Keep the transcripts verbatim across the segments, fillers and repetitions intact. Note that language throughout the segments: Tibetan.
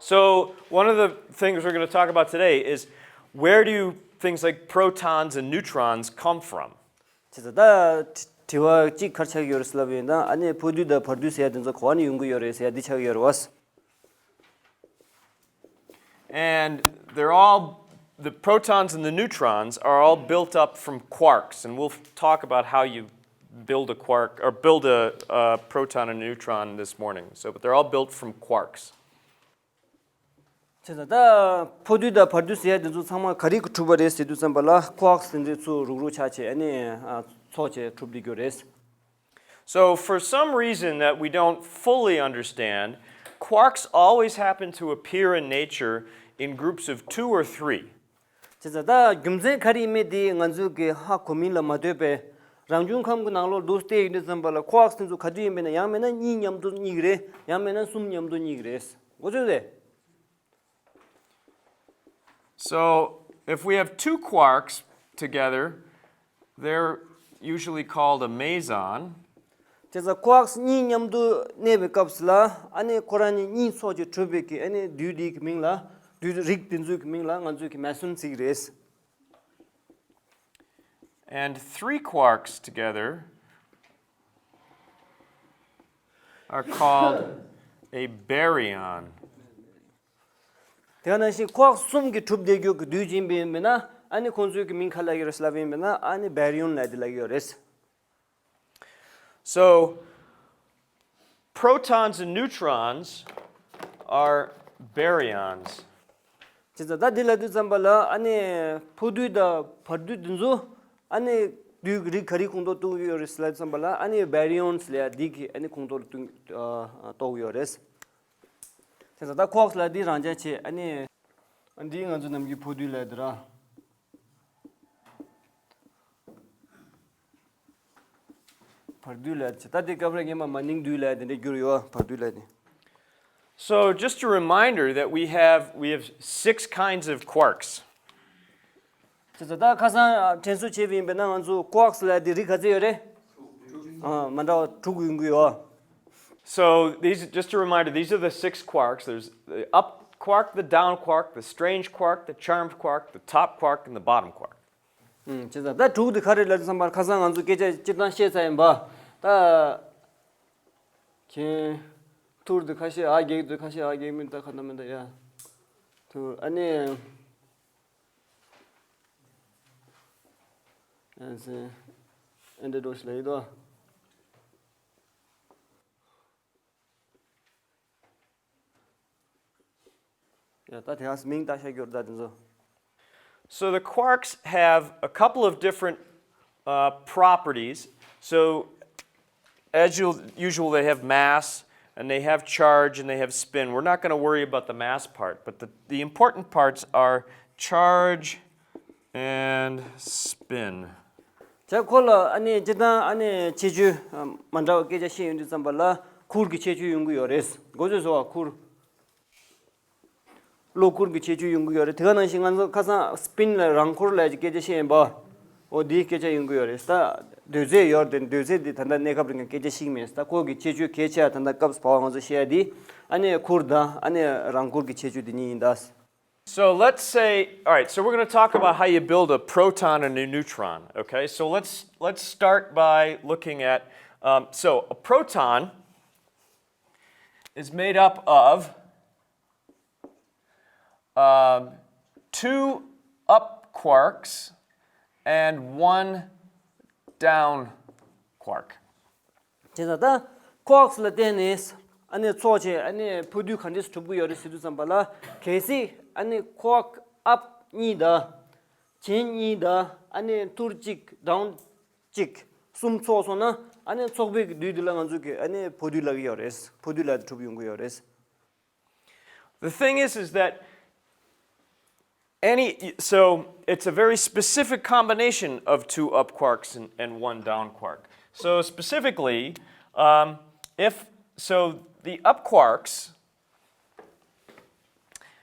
So, one of the things we're going to talk about today is where do things like protons and neutrons come from? བྱས་ཙང་ད་དྲི་བ་གཅིག་ག་རེ་ཆགས་ཀྱི་ཡོད་རེད་ཟེར་ལབ་ཡིན་ད། ཨ་ནི་འཕོ་འདུས་དང་བར་འདུས་ཟེར་ཡ་དེ་ཚོ་ག་བ་ནས་ཡོང་གི་ཡོད་རེད་ཟེར་ཡ་འདི་ཆགས་ཀྱི་ཡོད་རེད་བ། And they're all, the protons and the neutrons are all built up from quarks, and we'll talk about how you build a quark or build a, a proton and a neutron this morning. So, but they're all built from quarks. བྱས་ཙང་ད་འཕོ་འདུས་དང་བར་འདུས་ཟེར་ཡ་དེ་ཚོ་ཚང་མ་ག་རེ་གིས་གྲུབ་པ་རེད་ཟེར་དུས་ཙམ་པ་ལ་ཁོ་ཝག་སི་དེ་ཚོས་ཚུར་རུག་རུག་ཆགས་བྱས་ཨ་ནི་ཨ་ཚོགས་བྱས་གྲུབ་བསྡད་ཀྱི་ཡོད་རེད། So, for some reason that we don't fully understand, quarks always happen to appear in nature in groups of two or three. བྱས་ཙང་ད་རྒྱུ་མཚན་ག་རེ་ཡིན་མིན་དེ་ང་ཚོས་ཀྱི་ཧ་གོ་མིན་ལ་མ་ལྟོས་པའི་རང་བྱུང་ཁམས་ཀྱི་ནང་ལོགས་འདུག་བལྟས་ཡོང་དུས་ཙམ་པ་ལ་ཁོ་ཝག་སི་དེ་ཚོ་ག་དུས་ཡིན་པ་ན་ཡང་མིན་ན་གཉིས་མཉམ་དུ་རྙེད་ཀྱི་རེད། ཡང་མིན་ན་གསུམ་མཉམ་དུ་རྙེད་ཀྱི་རེད། མགོ་ཚོས་རེད། So, if we have two quarks together, they're usually called a meson. བྱས་ཙང་ཁོ་ཝག་སི་གཉིས་མཉམ་དུ་གནས་པའི་སྐབས་སུ་ལ་ཨ་ནི་ཁོ་རང་གཉིས་གཉིས་ཚོགས་ཀྱིས་གྲུབ་པའི་གི་ཨ་ནི་འདུས་འདི་གི་མིང་ལ་འདུས་རིགས་དེ་ཚོའི་གི་མིང་ལ་ང་ཚོས་གི་མེ་སོན་ཟེར་གི་རེད། And three quarks together are called a baryon. དེ་ག་ནང་བཞིན་ཁོ་ཝག་སི་གསུམ་གྱིས་གྲུབ་བསྡད་རྒྱུ་གི་འདུས་ཅན་པ་ཡིན་པ་ན་ཨ་ནི་ཁོང་ཚོའི་གི་མིང་ག་ལབ་ཀྱི་རེད་ལབ་ཡིན་པ་ན་ཨ་ནི་བེ་རི་ཡོན་ལབ་དེ་ལབ་ཀྱི་ཡོད་རེད། So, protons and neutrons are baryons. བྱས་ཙང་ད་འདི་ལབ་དུས་ཙམ་པ་ལ་ཨ་ནི་འཕོ་འདུས་དང་བར་འདུས་འདི་ཚོ་ཨ་ནི་འདུས་རིགས་ག་རེའི་ཁོངས་གཏོགས་གཏོགས་ཀྱི་ཡོད་རེད་ལབ་དུས་ཙམ་པ་ལ་ཨ་ནི་བེ་རི་ཡོན་ལབ་ཡ་འདི་གི་ཨ་ནི་ཁོངས་གཏོགས་ལ་གཏོགས་ཀྱི་ཡོད་རེད། བྱས་ཙང་ད་ཁོ་ཝག་སི་ལབ་འདི་རང་འཇགས་བྱས་ཨ་ནི་ཨ་འདི་ང་ཚོ་ནམ་རྒྱུན་འཕོ་འདུས་ལབ་འདི་ར། བར་འདུས་ལབ་ཅིག་ད་དེ་སྐབས་རེ་སྔོན་མ་མ་ནིང་འདུས་ལབ་དེ་འདྲ་བསྒྱུར་ཡོད་བར་འདུས་ལབ་དེ། So, just a reminder that we have we have six kinds of quarks. བྱས་ཙང་ད་ཁ་སང་དྲན་གསོ་བྱས་པ་ཡིན་པས་ན་ང་ཚོ་ཁོ་ཝག་སི་ལབ་དེ་རིགས་ག་ཚད་ཡོད་རེད། ཨ་མ་འདྲ་བ་དྲུག་ཡོང་གི་ཡོད། So, these, just a reminder, these are the six quarks. There's the up quark, the down quark, the strange quark, the charmed quark, the top quark, and the bottom quark. ཨུམ། བྱས་ཙང་ད་དྲུག་དེ་ག་རེ་ལབ་བསམ་པར་ཁ་སང་ང་ཚོ་སྐད་ཆ་སྤྱིར་བཏང་བཤད་ཚར་ཡིན་པ། ད་ཁྱེད་ཐུར་དེ་ཁ་ཤས་ཨ་རྒྱག་དེ་ཁ་ཤས་ཨ་རྒྱག་མིན་ད་ཁ་ན་མིན་ད་ཡ། ཐུར་ཨ་ནི་ཨན་སེ་ཨན་ཏེ་ཌོ་ཤི་ལ་ཡི་དོ། ཡ་ད་དེ་ཧ་སི་མིང་ད་ཤ་གྱོར་ད་དེ་ཚོ། So the quarks have a couple of different uh, properties. So as you'll, usual, they have mass and they have charge and they have spin. We're not going to worry about the mass part, but the, the important parts are charge and spin. ཇ་ཁོ་ལ་ཨ་ནི་སྤྱིར་བཏང་ཨ་ནི་ཁྱད་ཆོས་མ་འདྲ་བ་སྐད་ཆ་བཤད་ཡོང་དུས་ཙམ་པ་ལ་ཁུར་གྱི་ཁྱད་ཆོས་ཡོང་གི་ཡོད་རེད། མགོ་ཚོས་སོ་བ་ཁུར། གློག་ཁུར་གྱི་ཁྱད་ཆོས་ཡོང་གི་ཡོད་རེད། དེ་ག་ནང་བཞིན་ང་ཚོ་ཁ་སང་སི་པིན་ལ་རང་འཁོར་ལབ་ཀྱི་སྐད་ཆ་བཤད་ཡིན་པ། འོ་འདིའི་སྐད་ཆ་ཡོང་གི་ཡོད་རེད། ད་འདོད་རྫས་ཡོད་རེད། འདོད་རྫས་འདི་ད་ལྟ་གནས་སྐབས་རིང་གི་སྐད་ཆ་ཞིག་མིན། ད་ཁོ་གི་ཁྱད་ཆོས་གལ་ཆེ་བ་ད་ལྟ་སྐབས་བབ་ང་ཚོ་བཤད་ཡ་འདི་ཨ་ནི་ཁུར་དང་ཨ་ནི་རང་འཁོར་གྱི་ཁྱད་ཆོས་འདི་གཉིས་ཡིན་ད། So let's say, all right, so we're going to talk about how you build a proton and a neutron, okay? So let's let's start by looking at um, so a proton is made up of um, two up quarks and one down quark. དེ་ད་ལྟ་ཁོ་ཝག་སི་ལ་བརྟེན་ནས་ཨ་ནི་ཚོགས་བྱས་ཨ་ནི་འཕོ་འདུས་ག་འདྲས་སུ་གྲུབ་ཀྱི་ཡོད་རེད་ཟེར་དུས་ཙམ་པ་ལ་གལ་སྲིད་ཨ་ནི་ཁོ་ཝག་ཨབ་གཉིས་དང་ཇེན་གཉིས་དང་ཨ་ནི་ཐུར་གཅིག་ཌའུན་གཅིག་གསུམ་ཚོགས་སོང་ན་ཨ་ནི་ཚོགས་པའི་གི་འདུས་འདི་ལ་ང་ཚོ་གི་ཨ་ནི་འཕོ་འདུས་ལབ་ཀྱི་ཡོད་རེད། འཕོ་འདུས་ལབ་གྲུབ་ཡོང་གི་ཡོད་རེད། The thing is, is that any, so it's a very specific combination of two up quarks and, and one down quark. So specifically, um, if, so the up quarks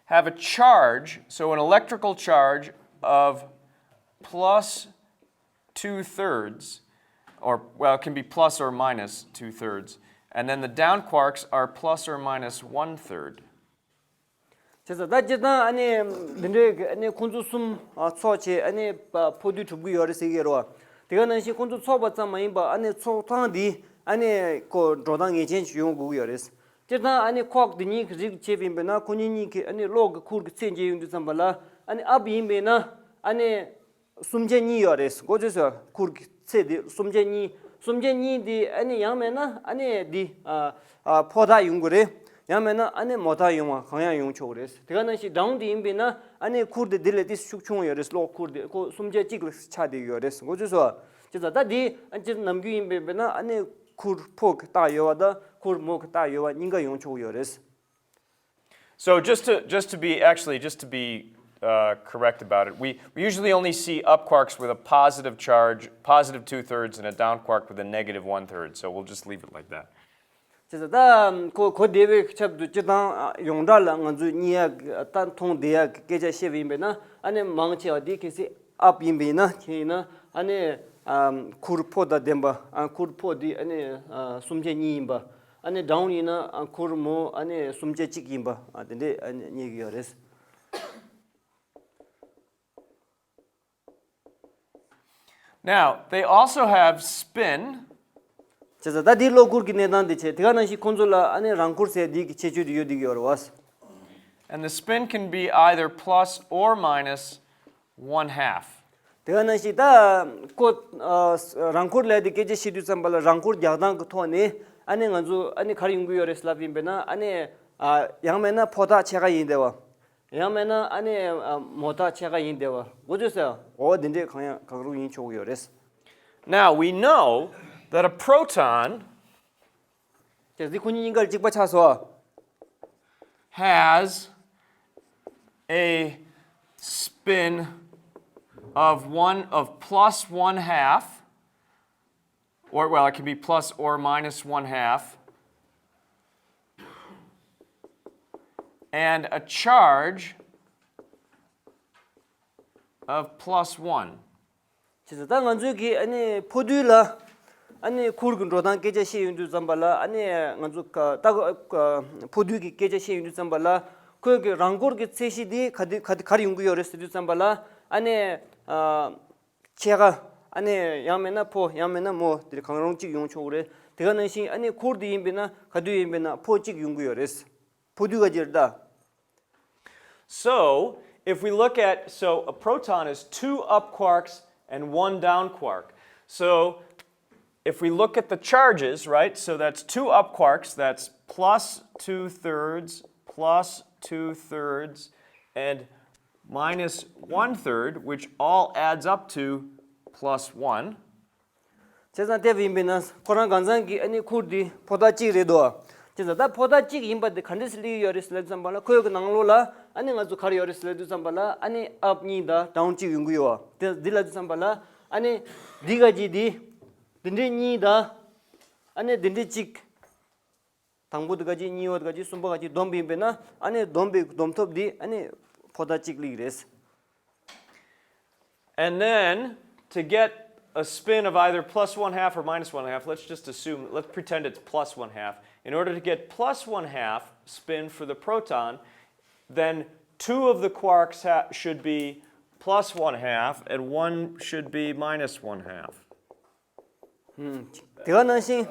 have a charge, so an electrical charge of plus two thirds, or well, it can be plus or minus two thirds. And then the down quarks are plus or minus one third. དེ་ཚོ་ད་སྤྱིར་བཏང་ཨ་ནི་འདི་འདྲའི་ཨ་ནི་ཁོང་ཚོ་གསུམ་ཨ་ཚོགས་བྱས་ཨ་ནི་ཕོ་རྡུལ་གྲུབ་ཀྱི་ཡོད་རེད་ཟེར་གྱི་རེད་བ། དེ་ག་ནང་བཞིན་ཁོང་ཚོ་ཚོགས་པ་ཙམ་མ་ཡིན་པར་ཨ་ནི་ཚོགས་སྟངས་འདི་ཨ་ནི་ཁོ་འགྲོ་སྟངས་ངེས་ཅན་ཞིག་ཡོང་དགོས་ཀྱི་ཡོད་རེད། སྤྱིར་བཏང་ཨ་ནི་ཁོག་འདི་གཉིས་ཀྱི་རིགས་བྱས་པ་ཡིན་པས་ན་ཁོ་གཉིས་གཉིས་ཀྱི་ཨ་ནི་གློག་གི་ཁུར་གྱི་ཚད་འཇལ་ཡོང་དུས་ཙམ་པ་ལ་ཨ་ནི་ཨབ་ཡིན་པས་ན་ཨ་ནི། སུམ་ཆ་གཉིས་ཡོད་རེད། མགོ་ཚོས་སོ་ཁུར་གྱི་ཚད་དེ་སུམ་ཆ་གཉིས། སུམ་ཆ་གཉིས་དེ་ཨ་ནི་ཡང་མེད་ན་ཨ་ནི་འདི་ཨ་ཨ་ཕོ་ཐག་ཡོང་གི་རེད། ཡང་མེད་ན་ཨ་ནི་མོ་ཐག་ཡོང་བ་གང་ཡང་ཡོང་ཆོག་གི་རེད། དེ་ག་ནང་བཞིན་ཌའུན་དེ་ཡིན་པས་ན་ཨ་ནི་ཁུར་དེ་འདི་ལས་ཏིས་ཤུགས་ཆུང་ཡོད་རེད། གློག་ཁུར་དེ་ཁོ་སུམ་ཆ་གཅིག་ལ་ཆགས་བསྡད་ཡོད་རེད། མགོ་ཚོས་སོ་ཅི་ཙ་ད་དེ་ཨ་ཅི་ནམ་རྒྱུན་ཡིན་པས་ན་ཨ་ནི་ཁུར་ཕོ་གི་རྟགས་ཡོད་པ་དང་ཁུར་མོ་གི་རྟགས་ཡོད་པ་གཉིས་ཀ་ཡོང་ཆོག་གི་ཡོད་རེད། So just to just to be actually just to be uh, correct about it, we, we usually only see up quarks with a positive charge, positive two thirds, and a down quark with a negative one third. So we'll just leave it like that. བྱས་ཙང་ད་ཁོ་གོ་བདེ་བའི་ཆེད་དུ་སྤྱིར་བཏང་ཡོངས་གྲགས་ལ་ང་ཚོས་རྙེད་ཡག་ད་མཐོང་བདེ་ཡག་གི་སྐད་ཆ་བཤད་པ་ཡིན་པས་ན་ཨ་ནི་མང་ཆེ་བ་འདི་གལ་སྲིད་ཨབ་ཡིན་པ་ཡིན་ན་ཁྱེད་ཡིན་ན་ཨ་ནི་ཁུར་ཕོ་དང་ལྡན་པ་ཁུར་ཕོ་འདི་ཨ་ནི་སུམ་ཆ་གཉིས་ཡིན་པ། ཨ་ནི་ཌའུན་ཡིན་ན་ཨ་ཁུར་མོ་ཨ་ནི་སུམ་ཆ་གཅིག་ཡིན་པ་ཨ་དེ་འདྲས་ཨ་ནི་རྙེད་ཀྱི་ཡོད་རེད། Now, they also have spin. བྱས་ཙང་ད་འདི་གློག་ཁུར་གྱི་གནས་སྟངས་དེ་བྱས་དེ་ག་ནང་བཞིན་ཁོང་ཚོ་ལ་ཨ་ནི་རང་ཁུར་ཟེར་འདི་གི་ཁྱད་ཆོས་དེ་ཡོད་འདི་གི་ཡོད་རེད་བ། And the spin can be either plus or minus one half. དེ་ག་ནང་བཞིན་ད་ཁོ་ཨ་རང་ཁུར་ལས་དེ་སྐད་ཆ་བཤད་དུས་ཙམ་པ་ལ་རང་ཁུར་རྒྱག་སྟངས་ཀྱི་ཐོག་ནས་ཨ་ནི་ང་ཚོ་ཨ་ནི་ག་རེ་ཡོང་གི་ཡོད་རེད་ལབ་ཡིན་པས་ན་ཨ་ནི་ཨ་ཡང་མེད་ན་ཕོ་ཐག་ཕྱེད་ཀ་ཡིན་བསྡད་པ། ཡང་མེད་ན་ཨ་ནི་མོ་ཐག་ཕྱེད་ཀ་ཡིན་བསྡད་པ། མགོ་ཚོས་ཟེར་འོ་དེ་འདྲས་གང་ཡང་གང་རུང་ཡིན་ཆོག་གི་ཡོད་རེད། Now we know that a proton དེ་ཟི་ཁོ་གཉིས་གཉིས་ཀར་གཅིག་པ་ཆགས་སོ། has a spin of one of plus one half, or well, it can be plus or minus one half, and a charge of plus one. བྱས་ཙང་ད་ང་ཚོའི་གི་ཨ་ནི་ཕོ་རྡུལ་ལ་ཨ་ནི་ཁུར་གྱི་འགྲོ་སྟངས་སྐད་ཆ་བཤད་ཡོང་དུས་ཙམ་པ་ལ་ཨ་ནི་ང་ཚོ་ད་ཕོ་རྡུལ་གྱི་སྐད་ཆ་བཤད་ཡོང་དུས་ཙམ་པ་ལ་ཁོས་གི་རང་འཁོར་གྱི་ཚད་གཞི་དེ་ག་དེ་ག་དེ་ག་རེ་ཡོང་གི་ཡོད་རེད་ཟེར་དུས་ཙམ་པ་ལ་ཨ་ནི་ཕྱེད་ཀ་ཨ་ནི་ཡང་མིན་ན་ཕོ་ཡང་མིན་ན་མོ་དེ་གང་རུང་གཅིག་ཡོང་ཆོག་གི་རེད། དེ་ག་ནང་བཞིན་ཨ་ནི་ཁུར་དེ་ཡིན་པས་ན་ག་དུས་ཡིན་པས་ན་ཕོ་གཅིག་ཡོང་གི་ཡོད་རེད། ཕོ་རྡུལ་ག་ཅིག་རེད་ད། So, if we look at, so a proton is two up quarks and one down quark. So, if we look at the charges, right, so that's two up quarks, that's plus two thirds, plus two thirds, and minus one third, which all adds up to plus one. བྱས་ཙང་དེ་ཡིན་པས་ན་ཁོ་རང་གང་ཚང་གི་ཨ་ནི་ཁུར་འདི་ཕོ་རྟགས་གཅིག་རེད་དོ། བྱས་ཙང་ད་ཕོ་རྟགས་གཅིག་ཡིན་པ་དེ་ག་འདྲས་སེ་སླེབས་ཡོད་རེད་ཟེར་ལབ་དུས་ཙམ་པ་ལ་ཁོའི་གི་ནང་ལོགས་ལ་ཨ་ནི་ང་ཚོ་ག་རེ་ཡོད་རེད་ཟེར་ལབ་དུས་ཙམ་པ་ལ་ཨ་ནི་ཨབ་གཉིས་དང་ཌའུན་གཅིག་ཡོང་གི་ཡོད། དེ་འདི་ལབ་དུས་ཙམ་པ་ལ་ཨ་ནི་འདི་ག་ཅིག་འདི་འདི་འདྲས་གཉིས་དང་ཨ་ནི་འདི་འདྲས་གཅིག་དང་པོ་དེ་ག་ཅིག་གཉིས་པ་དེ་ག་ཅིག་གསུམ་པ་ག་ཅིག་བསྡོམས་པ་ཡིན་པས་ན་ཨ་ནི་བསྡོམས་པའི་བསྡོམས་ཐོབ་འདི་ཨ་ནི་ཕོ་རྟགས་གཅིག་སླེབས་རེད། And then to get a spin of either plus one half or minus one half, let's just assume, let's pretend it's plus one half. In order to get plus one half spin for the proton, then two of the quarks ha- should be plus one half and one should be minus one half. དེ་ག་ནང་བཞིན།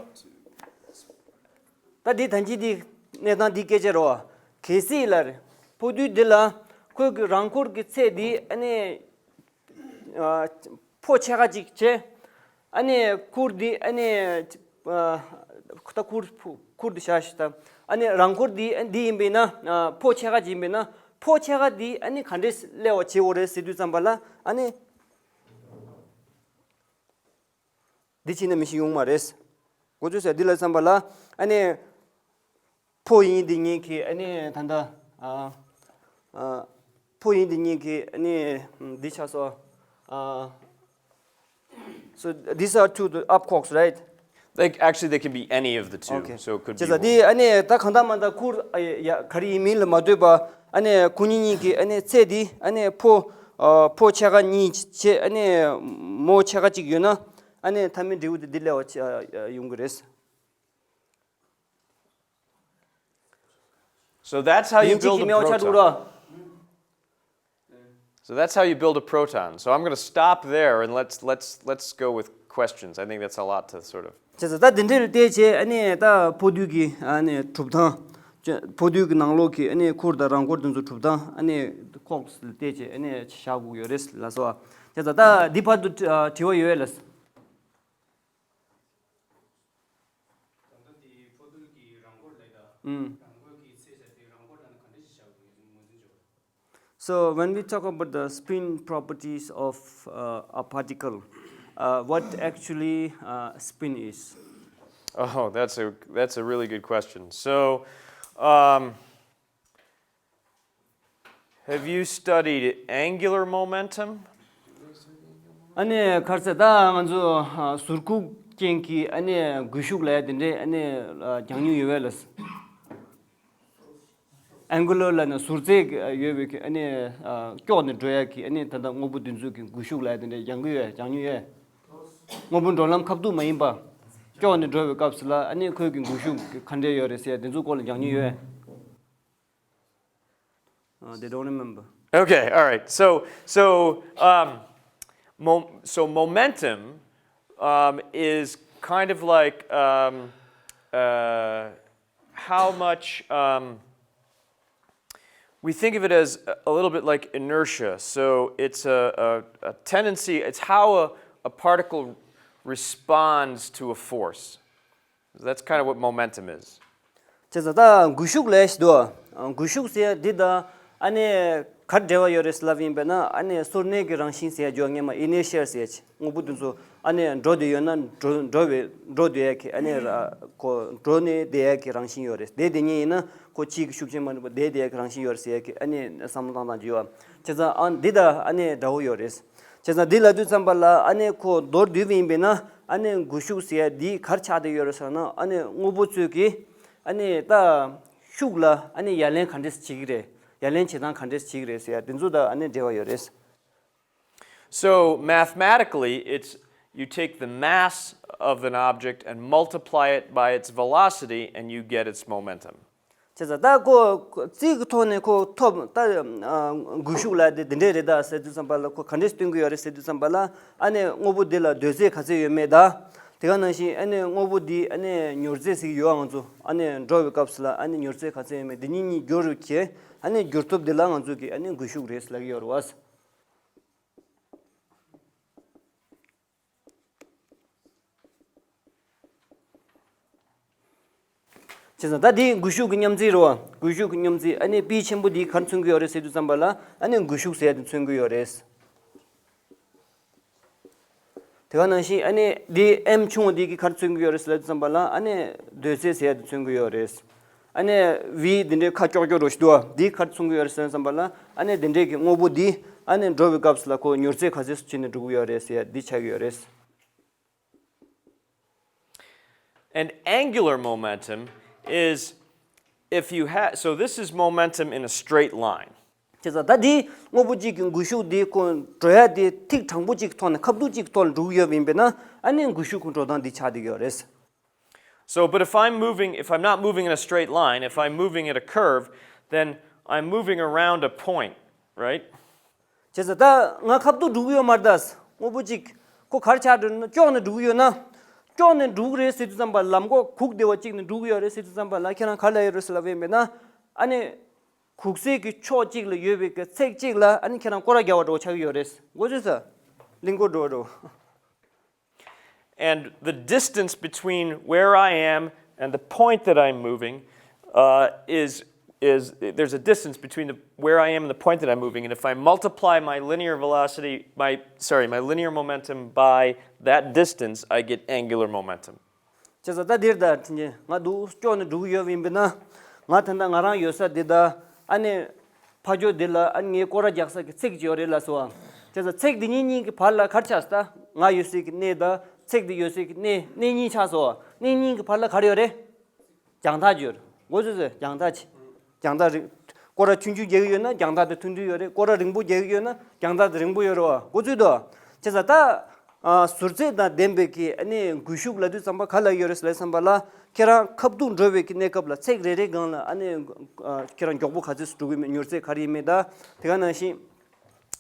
ད་འདི་ད་ཅི་འདི་གནས་སྟངས་འདི་སྐད་ཆ་རོ། གལ་སྲིད་ལ་རེད། ཕོ་རྡུལ་འདི་ལ་ཁོའི་གི་རང་འཁོར་གྱི་ཚད་འདི་ཨ་ནི་ཕོ་ཕྱེད་ཀ་ཅིག་བྱས། ཨ་ནི་ཁུར་འདི་ཨ་ནི་ད་ཁུར་ཁུར་འདི་བཞག་ཤི་ད། ཨ་ནི་རང་འཁོར་འདི་འདི་ཡིན་པས་ན་ཕོ་ཕྱེད་ཀ་ཅིག་ཡིན་པས་ན་ཕོ་ཕྱེད་ཀ་འདི་ཨ་ནི་ག་འདྲས་སླེབས་པ་བྱེད་འོ་རེད་ཟེར་དུས་ཙམ་པ་ལ་ཨ་ནི། འདི་ཕྱིན་ན་མི་ཤི་ཡོང་མ་རེད། འགོ་ཚུགས་ཟེར་འདི་ལ་བསམ་པ་ལ་ཨ་ནི་ཕོ་ཡིན་འདི་ངེད་ཀྱི་ཨ་ནི་ད་ལྟ་ཨ་ཨ་ཕོ་ཡིན་འདི་ངེད་ཀྱི་ཨ་ནི་འདི་ཆགས་སོ། ཨ། So these are two the up quarks, right? They, actually, they can be any of the two. Okay. So it could be. བྱས་ཙང་འདི་ཨ་ནི་ད་གང་ལྟར་མ་ལྟར་ཁུར་ཨ་ཡ་ག་རེ་ཡིན་མིན་ལ་མ་ལྟོས་པ་ཨ་ནི་ཁོ་གཉིས་གཉིས་ཀྱི་ཨ་ནི་ཚད་འདི་ཨ་ནི་ཕོ་ཨ་ཕོ་ཕྱེད་ཀ་གཉིས་བྱས་ཨ་ནི་མོ་ཕྱེད་ཀ་གཅིག་ཡོད་ན་ཨ་ནི་མཐའ་མའི་འབྲས་བུ་དེ་འདི་སླེབས་པ་ཡོང་གི་རེད། So that's how you build a proton. So that's how you build a proton. So I'm going to stop there and let's let's let's go with questions. I think that's a lot to sort of. བྱས་ཙང་ད་དེ་འདྲའི་ལ་བལྟས་བྱས་ཨ་ནི་ད་འཕོ་འགྱུར་གྱི་ཨ་ནི་གྲུབ་སྟངས། འཕོ་འགྱུར་གྱི་ནང་ལོགས་ཀྱི་ཨ་ནི་ཁུར་དང་རང་འཁོར་དེ་ཚོ་གྲུབ་སྟངས་ཨ་ནི་ཁོག་ལ་བལྟས་བྱས་ཨ་ནི་བཞག་དགོས་ཡོད་རེད་ལ་སོ། བྱས་ཙང་ད་འདི་བར་དུ་དྲི་བ་ཡོད་ལ། ད་ལྟ་དེ་འཕོ་འགྱུར་གྱི་རང་འཁོར་ལས་ད། ཨུམ། རང་འཁོར་གྱི་ཚད་ཟེར་དེ་རང་འཁོར་དང་ག་འདྲ་ཞིག་བཞག་དགོས་ངོས་འཛིན་བྱེད་པ། So when we talk about the spin properties of uh, a particle, uh, what actually uh, spin is? Oh, that's a that's a really good question. So, um, have you studied angular momentum? ཨ་ནི་ག་རེ་ཟེར་ད་ང་ཚོ་ཟུར་ཁུག་ཅན་གྱི་ཨ་ནི་འགུལ་ཤུགས་ལ་དེ་འདྲའི་ཨ་ནི་རྒྱག་མྱོང་ཡོད་པས་ལ། ཨེང་གུ་ལར་ལ་ནི་ཟུར་ཚད་ཡོད་པའི་ཨ་ནི་ཀྱོག་ནས་འགྲོ་ཡག་གི་ཨ་ནི་ད་ལྟ་དངོས་པོ་འདི་ཚོ་གི་འགུལ་ཤུགས་ལ་དེ་འདྲའི་རྒྱག་གི་ཡོད་རྒྱག་མྱོང་ཡོད། དངོས་པོ་འགྲོ་ལམ་ཁ་ཐུག་མ་ཡིན་པ། ཀྱོག་ནས་འགྲོ་བའི་སྐབས་སུ་ལ་ཨ་ནི་ཁོས་ཀྱི་འགུལ་ཤུགས་ག་འདྲས་ཡོད་རེད་ཟེར་དེ་ཚོ་སྐོར་ལ་རྒྱག་མྱོང་ཡོད། Uh, they don't remember. Okay, all right. So, so, um, mo- so momentum um, is kind of like um, uh, how much um, we think of it as a little bit like inertia. So it's a, a, a tendency, it's how a, a particle responds to a force. That's kind of what momentum is. བྱས་ཙང་ད་འགུལ་ཤུགས་ལས་ཞིག་འདུག་འགུལ་ཤུགས་ཟེར་འདི་དང་ཨ་ནི་ག་འབྲེལ་བ་ཡོད་རེད་ལབ་ཡིན་པས་ན་ཨ་ནི་སོར་གནས་ཀྱི་རང་བཞིན་ཟེར་ཡ་ཇོ་ངེས་མ་ཨི་ནེ་ཤལ་ཟེར་ཡ་ཅིག་དངོས་པོ་དེ་ཚོ་ཨ་ནི་འགྲོ་བསྡད་ཡོད་ན་འགྲོ་འགྲོ་བའི་འགྲོ་བསྡད་ཡ་གི་ཨ་ནི་ར་ཁོ་འགྲོ་ནས་བསྡད་ཡ་གི་རང་བཞིན་ཡོད་རེད། བསྡད་བསྡད་མཁན་ཡིན་ན་ཁོ་ཕྱིའི་གི་ཤུགས་རྐྱེན་མ་འགྲོ་བ་བསྡད་བསྡད་ཡ་གི་རང་བཞིན་ཡོད་རེད་ཟེར་ཡ་གི་ཨ་ནི་བསམ་བློ་བཏང་སྟངས་ཅིག་ཡོད། བྱས་ཙང་ཨ་འདི་དང་ཨ་ནི་འདྲ་བོ་ཡོད་རེད། བྱས་ཙང་འདི་ལབ་དུས་ཙམ་པ་ལ་ཨ་ནི་ཁོ་མདོར་བསྡུས་པ་ཡིན་པས་ན་ཨ་ནི་འགུལ་ཤུགས་ཟེར་ཡ་འདི་ག་རེ་ཆགས་བསྡད་ཡོད་རེད་ཟེར་ན་ཨ་ནི་དངོས་པོ་ཚོས་ཀྱི་ཨ་ནི་ད་ཤུགས་ལ་ཨ་ནི་ཡ་ལན་ག་འདྲས་བྱེད་ཀྱི་རེད། ཡ་ལན་བྱེད་སྟངས་ག་འདྲས་བྱེད་ཀྱི་རེད་ཟེར་ཡ་འདི་ཚོ་དང་ཨ་ནི་འབྲེལ་བ་ཡོད་རེད། So mathematically, it's you take the mass of an object and multiply it by its velocity, and you get its momentum. བྱས་ཙང་ད་ཁོ་རྩིས་ཀྱི་ཐོག་ནས་ཁོ་ཐོབ་ད་འགུལ་ཤུགས་ལ་དེ་དེ་འདྲས་རེད་ད་ཟེར་དུས་ཙམ་པ་ལ་ཁོ་ག་འདྲས་སྟོན་གྱི་ཡོད་རེད་ཟེར་དུས་ཙམ་པ་ལ་ཨ་ནི་དངོས་པོ་འདི་ལ་གདོས་ཚད་ག་ཚད་ཡོད་མེད་ད། དེ་ག་ནང་བཞིན་ཨ་ནི་དངོས་པོ་འདི་ཨ་ནི་མྱུར་ཚད་ཟེར་གྱི་ཡོད་ང་ཚོ་ཨ་ནི་འགྲོ་བའི་སྐབས་སུ་ལ་ཨ་ནི་མྱུར་ཚད་ག་ཚད་ཡོད་མེད་འདི་གཉིས་གཉིས་བསྒྱུར་རུ་བྱས་ཨ་ནི་བསྒྱུར་ཐོབ་འདི་ལ་ང་ཚོ་གི་ཨ་ནི་འགུལ་ཤུགས་རེད་ཟེར་ལབ་ཀྱི་ཡོད་རེད་བ། བྱས་ཙང་ད་འདི་འགུལ་ཤུགས་ཀྱི་མཉམ་རྩིས་རེད་བ། འགུལ་ཤུགས་ཀྱི་མཉམ་རྩིས་ཨ་ནི་པི་ཆེན་པོ་འདི་ག་རེ་མཚོན་གྱི་ཡོད་རེད་ཟེར་དུས་ཙམ་པ་ལ་ཨ་ནི་འགུལ་ཤུགས་ཟེར་དེ་མཚོན་གྱི་ཡོད་རེད། དེ་ག་ནང་བཞིན་ཨ་ནི་འདི་ཨེམ་ཆུང་བ་འདི་གི་ག་རེ་མཚོན་གྱི་ཡོད་རེད་ཟེར་དུས་ཙམ་པ་ལ་ཨ་ནི་གདོས་ཚད་ཟེར་དེ་མཚོན་གྱི་ཡོད་རེད། ཨ་ནི་བི་འདི་འདྲའི་ཁ་ཀྱོག་ཀྱོག་རོ་ཞིག་འདུག་བ། འདི་ག་རེ་མཚོན་གྱི་ཡོད་རེད་ཟེར་དུས་ཙམ་པ་ལ་ཨ་ནི་འདི་འདྲའི་གི་དངོས་པོ་འདི་ཨ་ནི་འགྲོ་བའི་སྐབས་སུ་ལ་ཁོ་མྱུར་ཚད་ག་ཚད་སུ་ཕྱིན་ནས་འགྲོ་གི་ཡོད་རེད་ཟེར་འདི་ཆགས་ཀྱི་ཡོད་རེད། And angular momentum is if you have, so this is momentum in a straight line. བྱས་ཙང་ད་འདི་དངོས་པོ་གཅིག་གི་འགུལ་ཤུགས་འདི་ཁོ་འགྲོ་ཡ་འདི་ཐིག་དྲང་པོ་གཅིག་གི་ཐོག་ནས་ཁ་བསྡུ་གཅིག་གི་ཐོག་ནས་འགྲོ་གི་ཡོད་པ་ཡིན་པས་ན་ཨ་ནི་འགུལ་ཤུགས་ཁོ་འགྲོ་སྟངས་འདི་ཆགས་བསྡད་ཀྱི་ཡོད་རེད། So, but if I'm moving, if I'm not moving in a straight line, if I'm moving at a curve, then I'm moving around a point, right? བྱས་ཙང་ད་ང་ཁ་བསྡུ་འགྲོ་གི་ཡོད་མ་རེད་ད། དངོས་པོ་གཅིག་ཁོ་ག་རེ་ཆགས་འགྲོ་ན་ཀྱོག་ནས་འགྲོ་གི་ཡོད་ན། ཀྱོག་ནས་འགྲོ་གི་རེད་ཟེར་དུས་ཙམ་པ་ལམ་གོག་གུག་བདེ་བ་གཅིག་ནས་འགྲོ་གི་ཡོད་རེད་ཟེར་དུས་ཙམ་པ་ལ་ཁྱེད་རང་ག་རེ་ལབ་ཡོད་རེད་ཟེར་ལབ་ཡོད་མེད་ན། ཨ་ནི། གུག་སེ་གི་ཕྱོགས་གཅིག་ལ་ཡོད་པའི་གི་ཚེག་གཅིག་ལ་ཨ་ནི་ཁྱེད་རང་སྐོར་ར་རྒྱག་པ་འདྲ་བོ་ཆགས་ཀྱི་ཡོད་རེད། མགོ་ཚོས་ས། གླིང་སྐོར་འགྲོ་བ་འདྲ་བོ། And the distance between where I am and the point that I'm moving uh, is is there's a distance between the, where I am and the point that I'm moving. And if I multiply my linear velocity, my sorry, my linear momentum by that distance, I get angular momentum. བྱས་ཙང་ད་འདིར་ད་དྲིན་ཆེན་ང་འདུག་ཀྱོག་ནས་འགྲོ་གི་ཡོད་པ་ཡིན་པས་ན། ང་ད་ལྟ་ང་རང་ཡོད་ས་འདི་ད་ཨ་ནི་ཕ་ཇོ་འདི་ལ་ཨ་ནི་ངའི་སྐོར་ར་རྒྱག་ས་གི་ཚེག་ཅིག་ཡོད་རེད་ལ་སོ། བྱས་ཙང་ཚེག་འདི་གཉིས་གཉིས་ཀྱི་བར་ལ་ག་རེ་ཆགས་སོང་ད། ང་ཡོད་སའི་གི་གནས་ད་ཚེག་འདི་ཡོད་སའི་གི་གནས་གནས་གཉིས་ཆགས་སོང་། གནས་གཉིས་ཀྱི་བར་ལ་ག་རེ་ཡོད་རེད། རྒྱང་ཐག་ཅིག་ཡོད་རེད། མགོ་ཚོས་ཚོས་རྒྱང་ཐག་ཅིག་རྒྱང་ཐག་རིང་། སྐོར་ར་ཆུང་ཆུང་རྒྱག་གི་ཡོད་ན་རྒྱང་ཐག་དེ་ཐུང་ཐུང་ཡོད་རེད། སྐོར་ར་རིང་པོ་རྒྱག་གི་ཡོད་ན་རྒྱང་ཐག་དེ་རིང་པོ་ཡོད་རེད་བ། མགོ་ཚོས་དོ། བྱས་ཙང་ད། ཨ་ཟུར་ཚད་དང་ལྡན་པའི་གི་ཨ་ནི་འགུལ་ཤུགས་ལབ་དུས་ཙམ་པ་ག་ལ་ཡོད་རེད་ཟེར་ལབ་ཙམ་པ་ལ་ཁྱེད་རང་ཁ་བསྡུ་འགྲོ་བའི་གི་གནས་སྐབས་ལ་ཚེག་རེ་རེ་སྒང་ལ་ཨ་ནི་ཨ་ཁྱེད་རང་མགྱོགས་པོ་ག་ཚོད་སུ་འགྲོ་གི་མེད་མྱུར་ཚད་ག་རེ་ཡིན་མེད་ད་དེ་ག་ནང་བཞིན།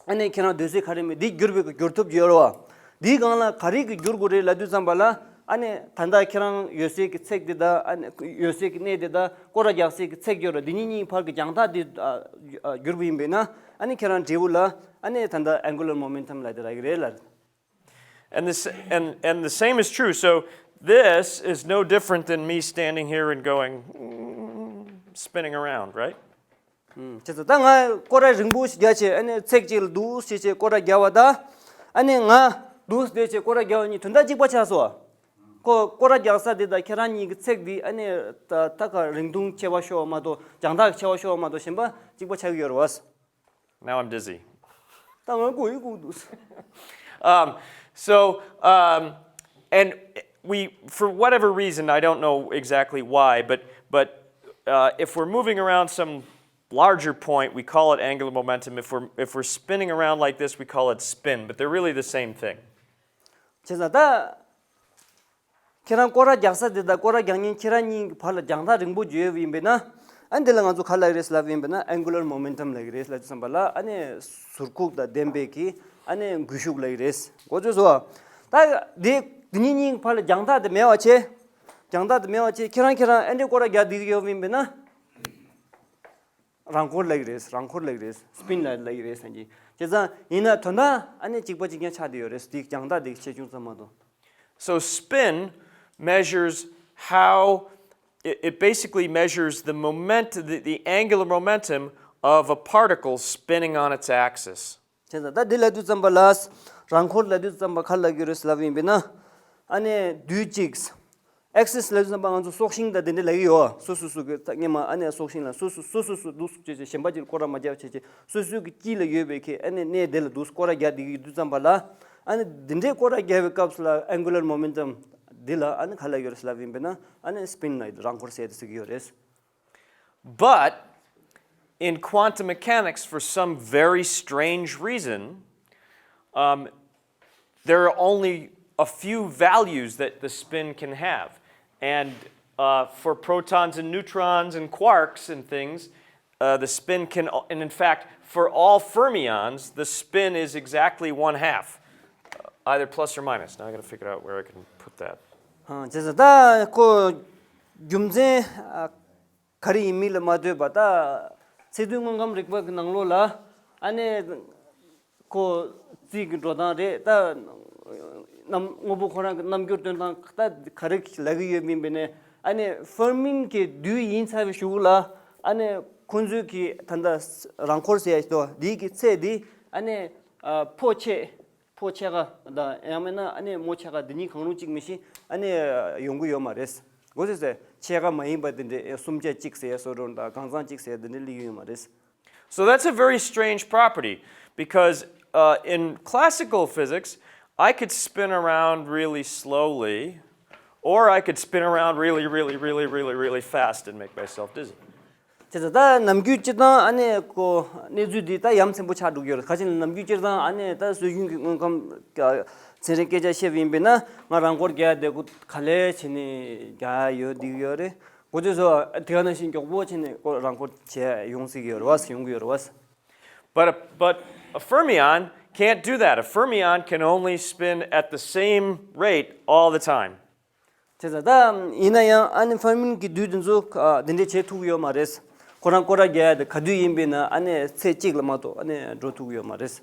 ཨ་ནི་ཁྱེད་རང་སྡོད་ས་ག་རེ་མེད། འདི་བསྒྱུར་བའི་བསྒྱུར་ཐུབ་ཀྱི་ཡོད་རེད་བ། འདིའི་སྒང་ལ་ག་རེ་གི་བསྒྱུར་དགོས་རེད་ལབ་དུས་ཙམ་པ་ལ། ཨ་ནི་ད་ལྟ་ཁྱེད་རང་ཡོད་སའི་གི་ཚེག་འདི་དང་། ཨ་ནི་ཡོད་སའི་གི་གནས་འདི་དང་སྐོར་ར་རྒྱག་སའི་གི་ཚེག་ཡོད་རེད། འདི་གཉིས་གཉིས་བར་གྱི་རྒྱང་ཐག་འདི་ཨ་ཨ་བསྒྱུར་བ་ཡིན་པས་ན། ཨ་ནི་ཁྱེད་རང་འབྲས་བུ་ལ་ཨ་ནི་ད་ལྟ་angular momentum ལབ་དེ་རག་གི་རེད་ལ། And this and and the same is true. So this is no different than me standing here and going, "Mm," spinning around, right? ཨུམ། བྱས་ཙང་ད་ང་སྐོར་ར་རིང་པོ་ཞིག་རྒྱག་བྱས། ཨ་ནི་ཚེག་གཅིག་ལ་འདུག་སེ་བྱས་སྐོར་ར་རྒྱག་པ་དང་། ཨ་ནི་ང་འདུག་སེ་བྱས་སྐོར་ར་རྒྱག་པ་གཉིས་དོན་དག་གཅིག་པ་ཆགས་སོང་། ཁོ་སྐོར་ར་རྒྱག་ས་དེ་དང་ཁྱེད་རང་གཉིས་ཀྱི་ཚེག་འདི་ཨ་ནི་ད་ད་ག་རིང་ཐུང་ཆེ་བ་ཤོར་བ་མ་གཏོགས། རྒྱང་ཐག་ཆེ་བ་ཤོར་བ་མ་གཏོགས་གཞན་པ་གཅིག་པ་ཆགས་ཀྱི་ཡོད་རེད་བ། Now I'm dizzy. ད་ང་གོ་ཡི་གོ་འདུག Um, so, um, and we, for whatever reason, I don't know exactly why, but but uh, if we're moving around some larger point, we call it angular momentum. If we're if we're spinning around like this, we call it spin. But they're really the same thing. བྱས་ཙང་ད་ཁྱེད་རང་སྐོར་ར་རྒྱག་ས་དེ་དང་སྐོར་ར་རྒྱག་མཁན་ཁྱེད་རང་གཉིས་ཀྱི་བར་ལ་རྒྱང་ཐག་རིང་པོ་བརྗོད་ཡོད་པ་ཡིན་པས་ན། ཨ་འདི་ལ་ང་ཚོ་ག་ལབ་ཀྱི་རེད་ལབ་ཡིན་པས་ན། angular momentum ལབ་ཀྱི་རེད་ལབ་དུས་ཙམ་པ་ལ། ཨ་ནི་ཟུར་ཁུག་དང་ལྡན་པའི་གི་ཨ་ནི་འགུལ་ཤུགས་ལབ་ཀྱི་རེད། གོ་ཚོད་སོང་། ད་དེ་དེ་གཉིས་གཉིས་ཀྱི་བར་ལ་རྒྱང་ཐག་དེ་མེད་པ་བྱས། རྒྱང་ཐག་དེ་མེད་པ་བྱས། ཁྱེད་རང་ཁྱེད་རང་ཨ་འདྲས་སྐོར་ར་རྒྱག་བསྡད་ཀྱི་ཡོད་པ་ཡིན་པས་ན། རང་འཁོར་ལབ་ཀྱི་རེད། རང་འཁོར་ལབ་ཀྱི་རེད། སྤིན་ལབ་ལབ་ཀྱི་རེད་ཟེར་གྱི། བྱས་ཙང་ཡིན་ན་དོན་དག་ཨ་ནི་གཅིག་པ་གཅིག་རྐྱང་ཆགས་བསྡད་ཡོད་རེད། དེའི་རྒྱང་ཐག་དེ་ཆེ་ཆུང་ཙམ་མ་གཏོགས། So spin measures how it, it basically measures the moment the, the angular momentum of a particle spinning on its axis. བྱས་ཙང་ད་འདི་ལབ་དུས་ཙམ་པ་ལ། རང་འཁོར་ལབ་དུས་ཙམ་པ་ག་ལབ་ཀྱི་རེད་ལབ་ཡིན་པས་ན། ཨ་ནི་དུས་གཅིག Axis ལབ་དུས་ཙམ་པ་ང་ཚོ་སྲོག་ཤིང་དང་དེ་འདྲ་ལབ་ཀྱི་ཡོད། སོ་སོ་སོ་གི་ད་སྔོན་མ་ཨ་ནི་སྲོག་ཤིང་ལ་སོ་སོ་སོ་སོ་སོ་འདུག་སེ་བྱས་བྱས། གཞན་པ་ཅིག་ལ་སྐོར་ར་མ་རྒྱག་བྱས་བྱས། སོ་སོའི་གི་དཀྱིལ་ལ་ཡོད་པའི་གི་ཨ་ནི་གནས་དེ་ལ་འདུག་སེ་སྐོར་ར་རྒྱག་བསྡད་ཀྱི་ཡོད་དུས་ཙམ་པ་ལ། ཨ་ནི་འདི་འདྲའི་སྐོར་ར་རྒྱག་པའི་སྐབས་སུ་ལ་angular momentum འདི་ལ་ཨ་ནི་ག་ལབ་ཀྱི་ཡོད་རེད་ལབ་ཡིན་པས་ན། ཨ་ནི་སྤིན་ལབ་ཀྱི་རེད། རང་འཁོར་ཟེར་དེ་ཟེར་གྱི་ཡོད་རེད། But in quantum mechanics, for some very strange reason, um, there are only a few values that the spin can have. And uh, for protons and neutrons and quarks and things, uh, the spin can, and in fact, for all fermions, the spin is exactly one half, uh, either plus or minus. Now I gotta figure out where I can put that. ཨ། བྱས་ཙང་ད་ཁོ་རྒྱུ་མཚན་ཨ། ག་རེ་ཡིན་མིན་ལ་མ་ལྟོས་པར། ད་ཚད་རྡུལ་དངོས་ཁམས་རིག་པ་གི་ནང་ལོགས་ལ་ཨ་ནི་ཁོ་རྩིས་ཀྱི་འགྲོ་སྟངས་རེད། ད་རྣམ་དངོས་པོ་ཁོ་རང་གི་རྣམ་འགྱུར་སྟོན་སྟངས་ད་ག་རེ་ལབ་ཀྱི་ཡོད་མིན་པས་ནས། ཨ་ནི་ཧྥར་མིན་གྱི་རྡུལ་ཡིན་ཚར་བའི་གཞུག་ལ་ཨ་ནི་ཁོ་ཚོའི་གི་ད་ལྟ་རང་འཁོར་ཟེར་ཡ་ཞིག་འདུག་འདིའི་གི་ཚད་འདི་ཨ་ནི་ཕོ་ཆེ། ཕོ་ཕྱེད་ཀ་དང་ཡང་མིན་ན་ཨ་ནི་མོ་ཕྱེད་ཀ། འདི་གཉིས་གང་རུང་གཅིག་མི་ཤེས། ཨ་ནི་ཡོང་གི་ཡོད་མ་རེད། གོ་ཚོད་སོང་། ཕྱེད་ཀ་མ་ཡིན་པ་དེ་འདྲའི་སུམ་ཆ་གཅིག་ཟེར་བཟོ་འདྲ་དང་གང་ཚང་གཅིག་ཟེར་དེ་འདྲའི་སླེབས་ཡོད་མ་རེད། So that's a very strange property, because uh, in classical physics, I could spin around really slowly, or I could spin around really, really, really, really, really fast and make myself dizzy. བྱས་ཙང་ད་ནམ་རྒྱུན་སྤྱིར་བཏང་ཨ་ནི་ཁོ་གནས་ཚུལ་འདི་ད་ཡ་མཚན་པོ་ཆགས་འགྲོ་གི་ཡོད་རེད། ག་ཅི་ནམ་རྒྱུན་སྤྱིར་བཏང་ཨ་ནི་ད་སྲོལ་རྒྱུན་གྱི་དངོས་ཁམས་ཚན་རིག་སྐད་ཆ་བཤད་པ་ཡིན་པས་ན། ང་རང་འཁོར་རྒྱག་བསྡད་དགོས། ག་ལེ་བྱས་ནས་རྒྱག་ཡོད་བསྡད་ཀྱི་ཡོད་རེད། གོ་ཚོད་སོང་། དེ་ག་ནང་བཞིན་མགྱོགས་པོ་བྱས་ནས་ཁོ་རང་འཁོར་བྱས་ཡོང་སྲིད་ཀྱི་ཡོད་རེད་བ། ཡོང་གི་ཡོད་རེད་བ། But a, but a fermion can't do that. A fermion can only spin at the same rate all the time. བྱས་ཙང་ད་ཡིན་ན་ཡང་ཨ་ནི་ཧྥར་མིན་གྱི་རྡུལ་དེ་ཚོ་ཨ་འདི་འདྲས་བྱེད་ཐུབ་ཀྱི་ཡོད་མ་རེད། ཁོ་རང་སྐོར་ར་རྒྱག་ཡ་དེ་ག་དུས་ཡིན་པས་ན་ཨ་ནི་ཚེ་གཅིག་ལ་མ་གཏོགས་ཨ་ནི་འགྲོ་ཐུབ་ཀྱི་ཡོད་མ་རེད།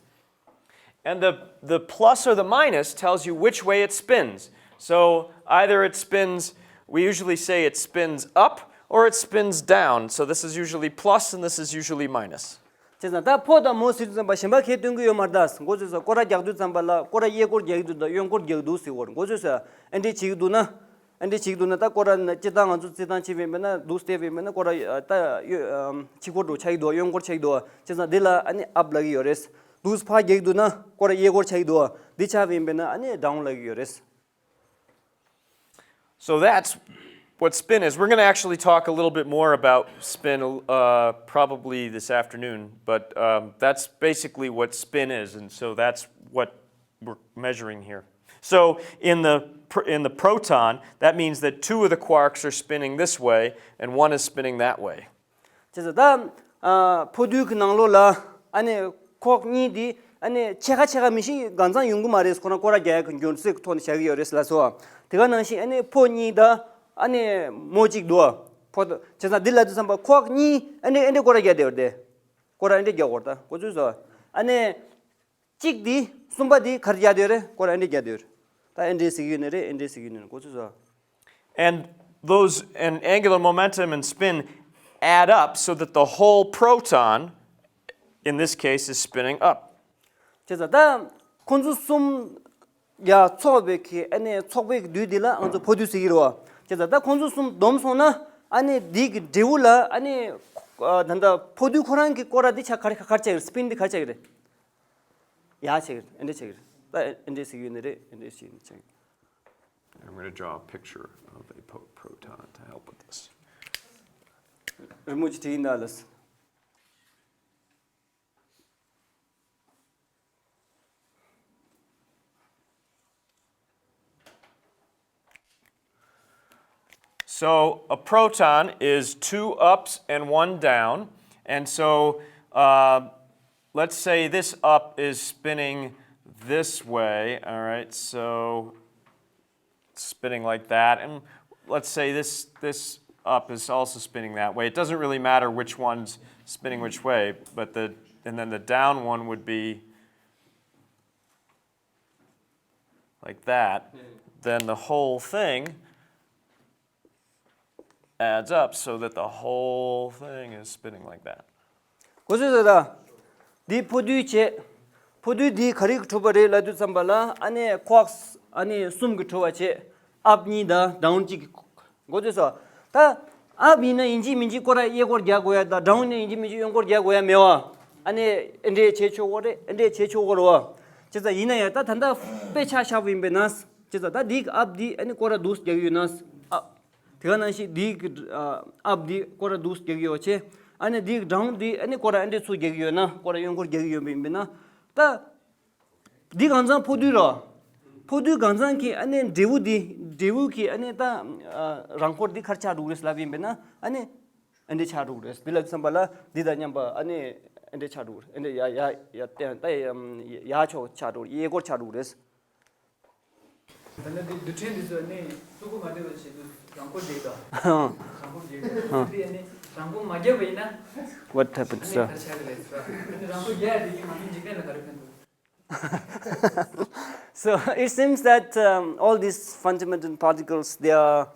And the, the plus or the minus tells you which way it spins. So either it spins, we usually say it spins up or it spins down. So this is usually plus and this is usually minus. བྱས་ཙང་ད་ཕོ་དང་མོ་ཟེར་དུས་ཙམ་པ་གཞན་པ་གས་སྟོན་གྱི་ཡོད་མ་རེད་ད། གོ་ཚོད་སོང་། སྐོར་ར་རྒྱག་དུས་ཙམ་པ་ལ་སྐོར་ར་གཡས་སྐོར་རྒྱག་གི་འདུག་དང་གཡོན་སྐོར་རྒྱག་གི་འདུག་ཟེར་གྱི་ཡོད་རེད། གོ་ཚོད་སོང་། ཨ་འདྲས་བྱེད་ཀྱི་འདུག་ན། ཨ་འདྲས་བྱེད་ཀྱི་འདུག་ན་ད་སྐོར་ར་ན་སྤྱིར་བཏང་ང་ཚོ་རྩེད་ཐང་བྱེད་པ་ཡིན་པས་ན། འདུག་སེ་བྱེད་པ་ཡིན་པས་ན་སྐོར་ར་ད་གཡོན་ཕྱི་སྐོར་འགྲོ་ཆགས་ཀྱི་འདུག་གཡོན་སྐོར་ཆགས་ཀྱི་འདུག་བྱས་ཙང་འདི་ལ་ཨ་ནི་ཨབ་ལབ་ཀྱི་ཡོད་རེད། འདུག་སེ་ཕར་རྒྱག་གི་འདུག་ན་སྐོར་ར་གཡས་སྐོར་ཆགས་ཀྱི་འདུག་འདི་ཆགས་པ་ཡིན་པས་ན་ཨ་ནི་ཌའོན་ལབ་ཀྱི་ཡོད་རེད། So that's what spin is. We're going to actually talk a little bit more about spin uh, probably this afternoon, but um, that's basically what spin is, and so that's what we're measuring here. So in the pr- in the proton, that means that two of the quarks are spinning this way and one is spinning that way. བྱས་ཙང་ད་ཕོ་རྡུལ་གྱི་ནང་ལོགས་ལ་ཨ་ནི་ཁོག་གཉིས་དེ་ ཨ་ནི་ཕྱེད་ཀ་ཕྱེད་ཀ་མི་ཤེས་གང་ཚང་ཡོང་གི་མ་རེད། ཁོ་རང་སྐོར་ར་རྒྱག་ཡག་གི་འགྱུར་ཚད་ཀྱི་ཐོག་ནས་བཞག་གི་ཡོད་རེད་ལབ་སོང་། དེ་ག་ནང་བཞིན་ཨ་ནི་ཕོ་གཉིས་དང་ཨ་ནི་མོ་གཅིག་འདུག་ཨ། ཕོ་དང་བྱས་ཙང་འདི་ལབ་དུས་ཙམ་པ་ཁོག་གཉིས་ཨ་ནི་ཨ་ནི་སྐོར་ར་རྒྱག་བསྡད་ཡོད་རེད་དེ། སྐོར་ར་ཨ་ནི་རྒྱག་དགོས་རེད་ད། གོ་ཚོད་སོང་། ཨ་ནི་གཅིག་འདི་གསུམ་པ་འདི་ག་རེ་རྒྱག་བསྡད་ཡོད་རེད། སྐོར་ར་ཨ་ནི་རྒྱག་བསྡད་ཡོད་རེད། ད་ཨ་འདྲས་ཟེར་གི་ཡོད་ནི་རེད། ཨ་འདྲས་ཟེར་གི་ཡོད་ནི་རེད། གོ་ཚོད་སོང་། And those, and angular momentum and spin add up so that the whole proton, in this case, is spinning up. བྱས་ཙང་ད་ཁོང་ཚོ་གསུམ་ཡ་ཚོགས་པའི་གི་ཨ་ནི་ཚོགས་པའི་གི་དུས་འདི་ལ་ང་ཚོ་ཕོ་དུས་ཟེར་གི་རེད་བ། བྱས་ཙང་ད་ཁོང་ཚོ་གསུམ་བསྡོམས་སོང་ན་ཨ་ནི་འདི་གི་འབྲས་བུ་ལ་ཨ་ནི་ཨ་ད་ལྟ་ཕོ་དུས་ཁོ་རང་གི་སྐོར་ར་འདི་ཆ་ག་རེ་ག་རེ་ཆགས་ཀྱི་རེད། སྤིན་འདི་ག་རེ་ཆགས་ཀྱི་རེད། ཡ་ཆགས་ཀྱི་རེད། ཨ་འདྲས་ཆགས་ཀྱི་རེད། ད་ཨ་འདྲས་ཟེར་གི་ཡོད་ནི་རེད། ཨ་འདྲས་ཟེར་གི་ཡོད་ནི་ཆགས་ཀྱི་རེད། I'm going to draw a picture of a po- proton to help with this. རི་མོ་ཅིག་བྲིས་ཡིན་ད་ལགས། So a proton is two ups and one down. And so uh, let's say this up is spinning this way. All right, so it's spinning like that. And let's say this, this up is also spinning that way. It doesn't really matter which one's spinning which way, but the, and then the down one would be like that, then the whole thing adds up so that the whole thing is spinning like that. གོ་ཚོད་ཟེར་ད། འདི་ཕོ་དུས་བྱས། ཕོ་དུས་འདི་ག་རེ་གིས་གྲུབ་པ་རེད་ལབ་དུས་ཙམ་པ་ལ་ཨ་ནི་ཁོག་ཨ་ནི་གསུམ་གྱིས་གྲུབ་པ་བྱས། ཨབ་གཉིས་དང་ཌའོན་གཅིག་གིས། གོ་ཚོད་སོང་། ད་ཨབ་ཡིན་ན་ཡིན་གཅིག་མིན་གཅིག་སྐོར་ར་གཡས་སྐོར་རྒྱག་དགོས་ཡ་དང་ཌའོན་ཡིན་ན་ཡིན་གཅིག་མིན་གཅིག་གཡོན་སྐོར་རྒྱག་དགོས་ཡ་མེད་བ། ཨ་ནི་ཨེ་འདྲས་བྱས་ཆོག་གོ་རེད། ཨེ་འདྲས་བྱས་ཆོག་གོ་རེད་བ། བྱས་ཙང་ཡིན་ན་ཡང་ད་ད་ལྟ་དཔེ་ཆ་བཞག་པ་ཡིན་པས་ན། བྱས་ཙང་ད་འདི་གི་ཨབ་འདི་ཨ་ནི་སྐོར་ར་འདུག་རྒྱག་གི་ཡོད་ན། ཨ། དེ་ག་ནང་བཞིན་འདི་གི་ཨ་ཨབ་འདི་སྐོར་ར་འདུག་རྒྱག་གི་ཡོད་བྱས། ཨ་ནི་འདི་གི་ཌའོན་འདི་ཨ་ནི་སྐོར་ར་ཨེ་འདྲས་ཚུར་རྒྱག་གི་ཡོད་ན། སྐོར་ར་གཡོན་སྐོར་རྒྱག་གི་ཡོད་པ་ཡིན་པས་ན། ད། འདི་གང་ཚང་ཕོ་དུས་ར། ཕོ་དུས་གང་ཚང་གི་ཨ་ནི་འབྲས་བུ་འདི་འབྲས་བུ་གི་ཨ་ནི་ད་ཨ་རང་འཁོར་འདི་ག་རེ་ཆགས་འགྲོ་གི་རེད་ལབ་ཡིན་པས་ན། ཨ་ནི་ཨེ་འདྲས་ཆགས་འགྲོ་གི་རེད། འདི་ལ་བསམ་པ་ལ་འདི་དང་མཉམ་པ་ཨ་ནི་ཨེ་འདྲས་ཆགས་འགྲོ་གི་རེད། ཨེ་འདྲས་ཡ་ཡ་ཡ་བསྟན་ད་ཡ་ཡ་ཕྱོགས་ཆགས་འགྲོ་གི་རེད། གཡས་སྐོར་ཆགས་འགྲོ་གི་རེད། ད་ནི་འདི་རྡུལ་ཕྲན་འདི་ཚོ་ནི་གཙོ་བོ་མ་བདེ་བ་བྱེད་དུས་རང་འཁོར་རྒྱག་དང་། རང་འཁོར་རྒྱག་དང་། དེ་ནི་རང་འཁོར་མ་རྒྱག་པ་ཡིན་ན། What happens, ཨ་ནི་ག་རེ་ཆགས་ཀྱི་རེད་ཟེར། ཨ་ནི་རང་འཁོར་རྒྱག་ཡ་དེ་གིས་ང་ཚོའི་འཇིག་རྟེན་ལ་ག་རེ་ཕན་ཐོགས། So it seems that um, all these fundamental particles, they are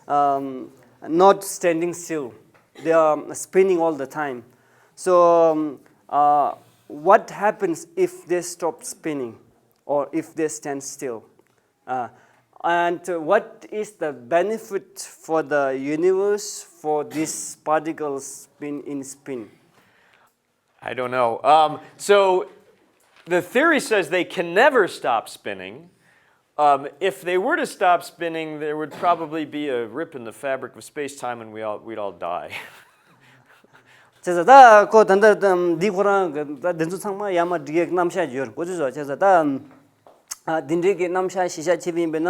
um, not standing still. They are spinning all the time. So um, uh, what happens if they stop spinning or if they stand still? Uh, and what is the benefit for the universe for these particles spin in spin? I don't know. Um, so the theory says they can never stop spinning. Um, if they were to stop spinning, there would probably be a rip in the fabric of space time and we all, we'd all die. བྱས་ཙང་ད་ཁོ་ད་ལྟ་འདི་ཁོ་རང་གི་ད་འདི་ཚོ་ཚང་མ་ཡར་མར་སྒྲིག་ཡག་རྣམ་གཞག་ཡོད། གོ་ཚོད་སོང་། བྱས་ཙང་ད། ཨ་འདི་འདྲའི་གི་རྣམ་གཞག་གཞི་བཞག་བྱས་པ་ཡིན་པས་ན།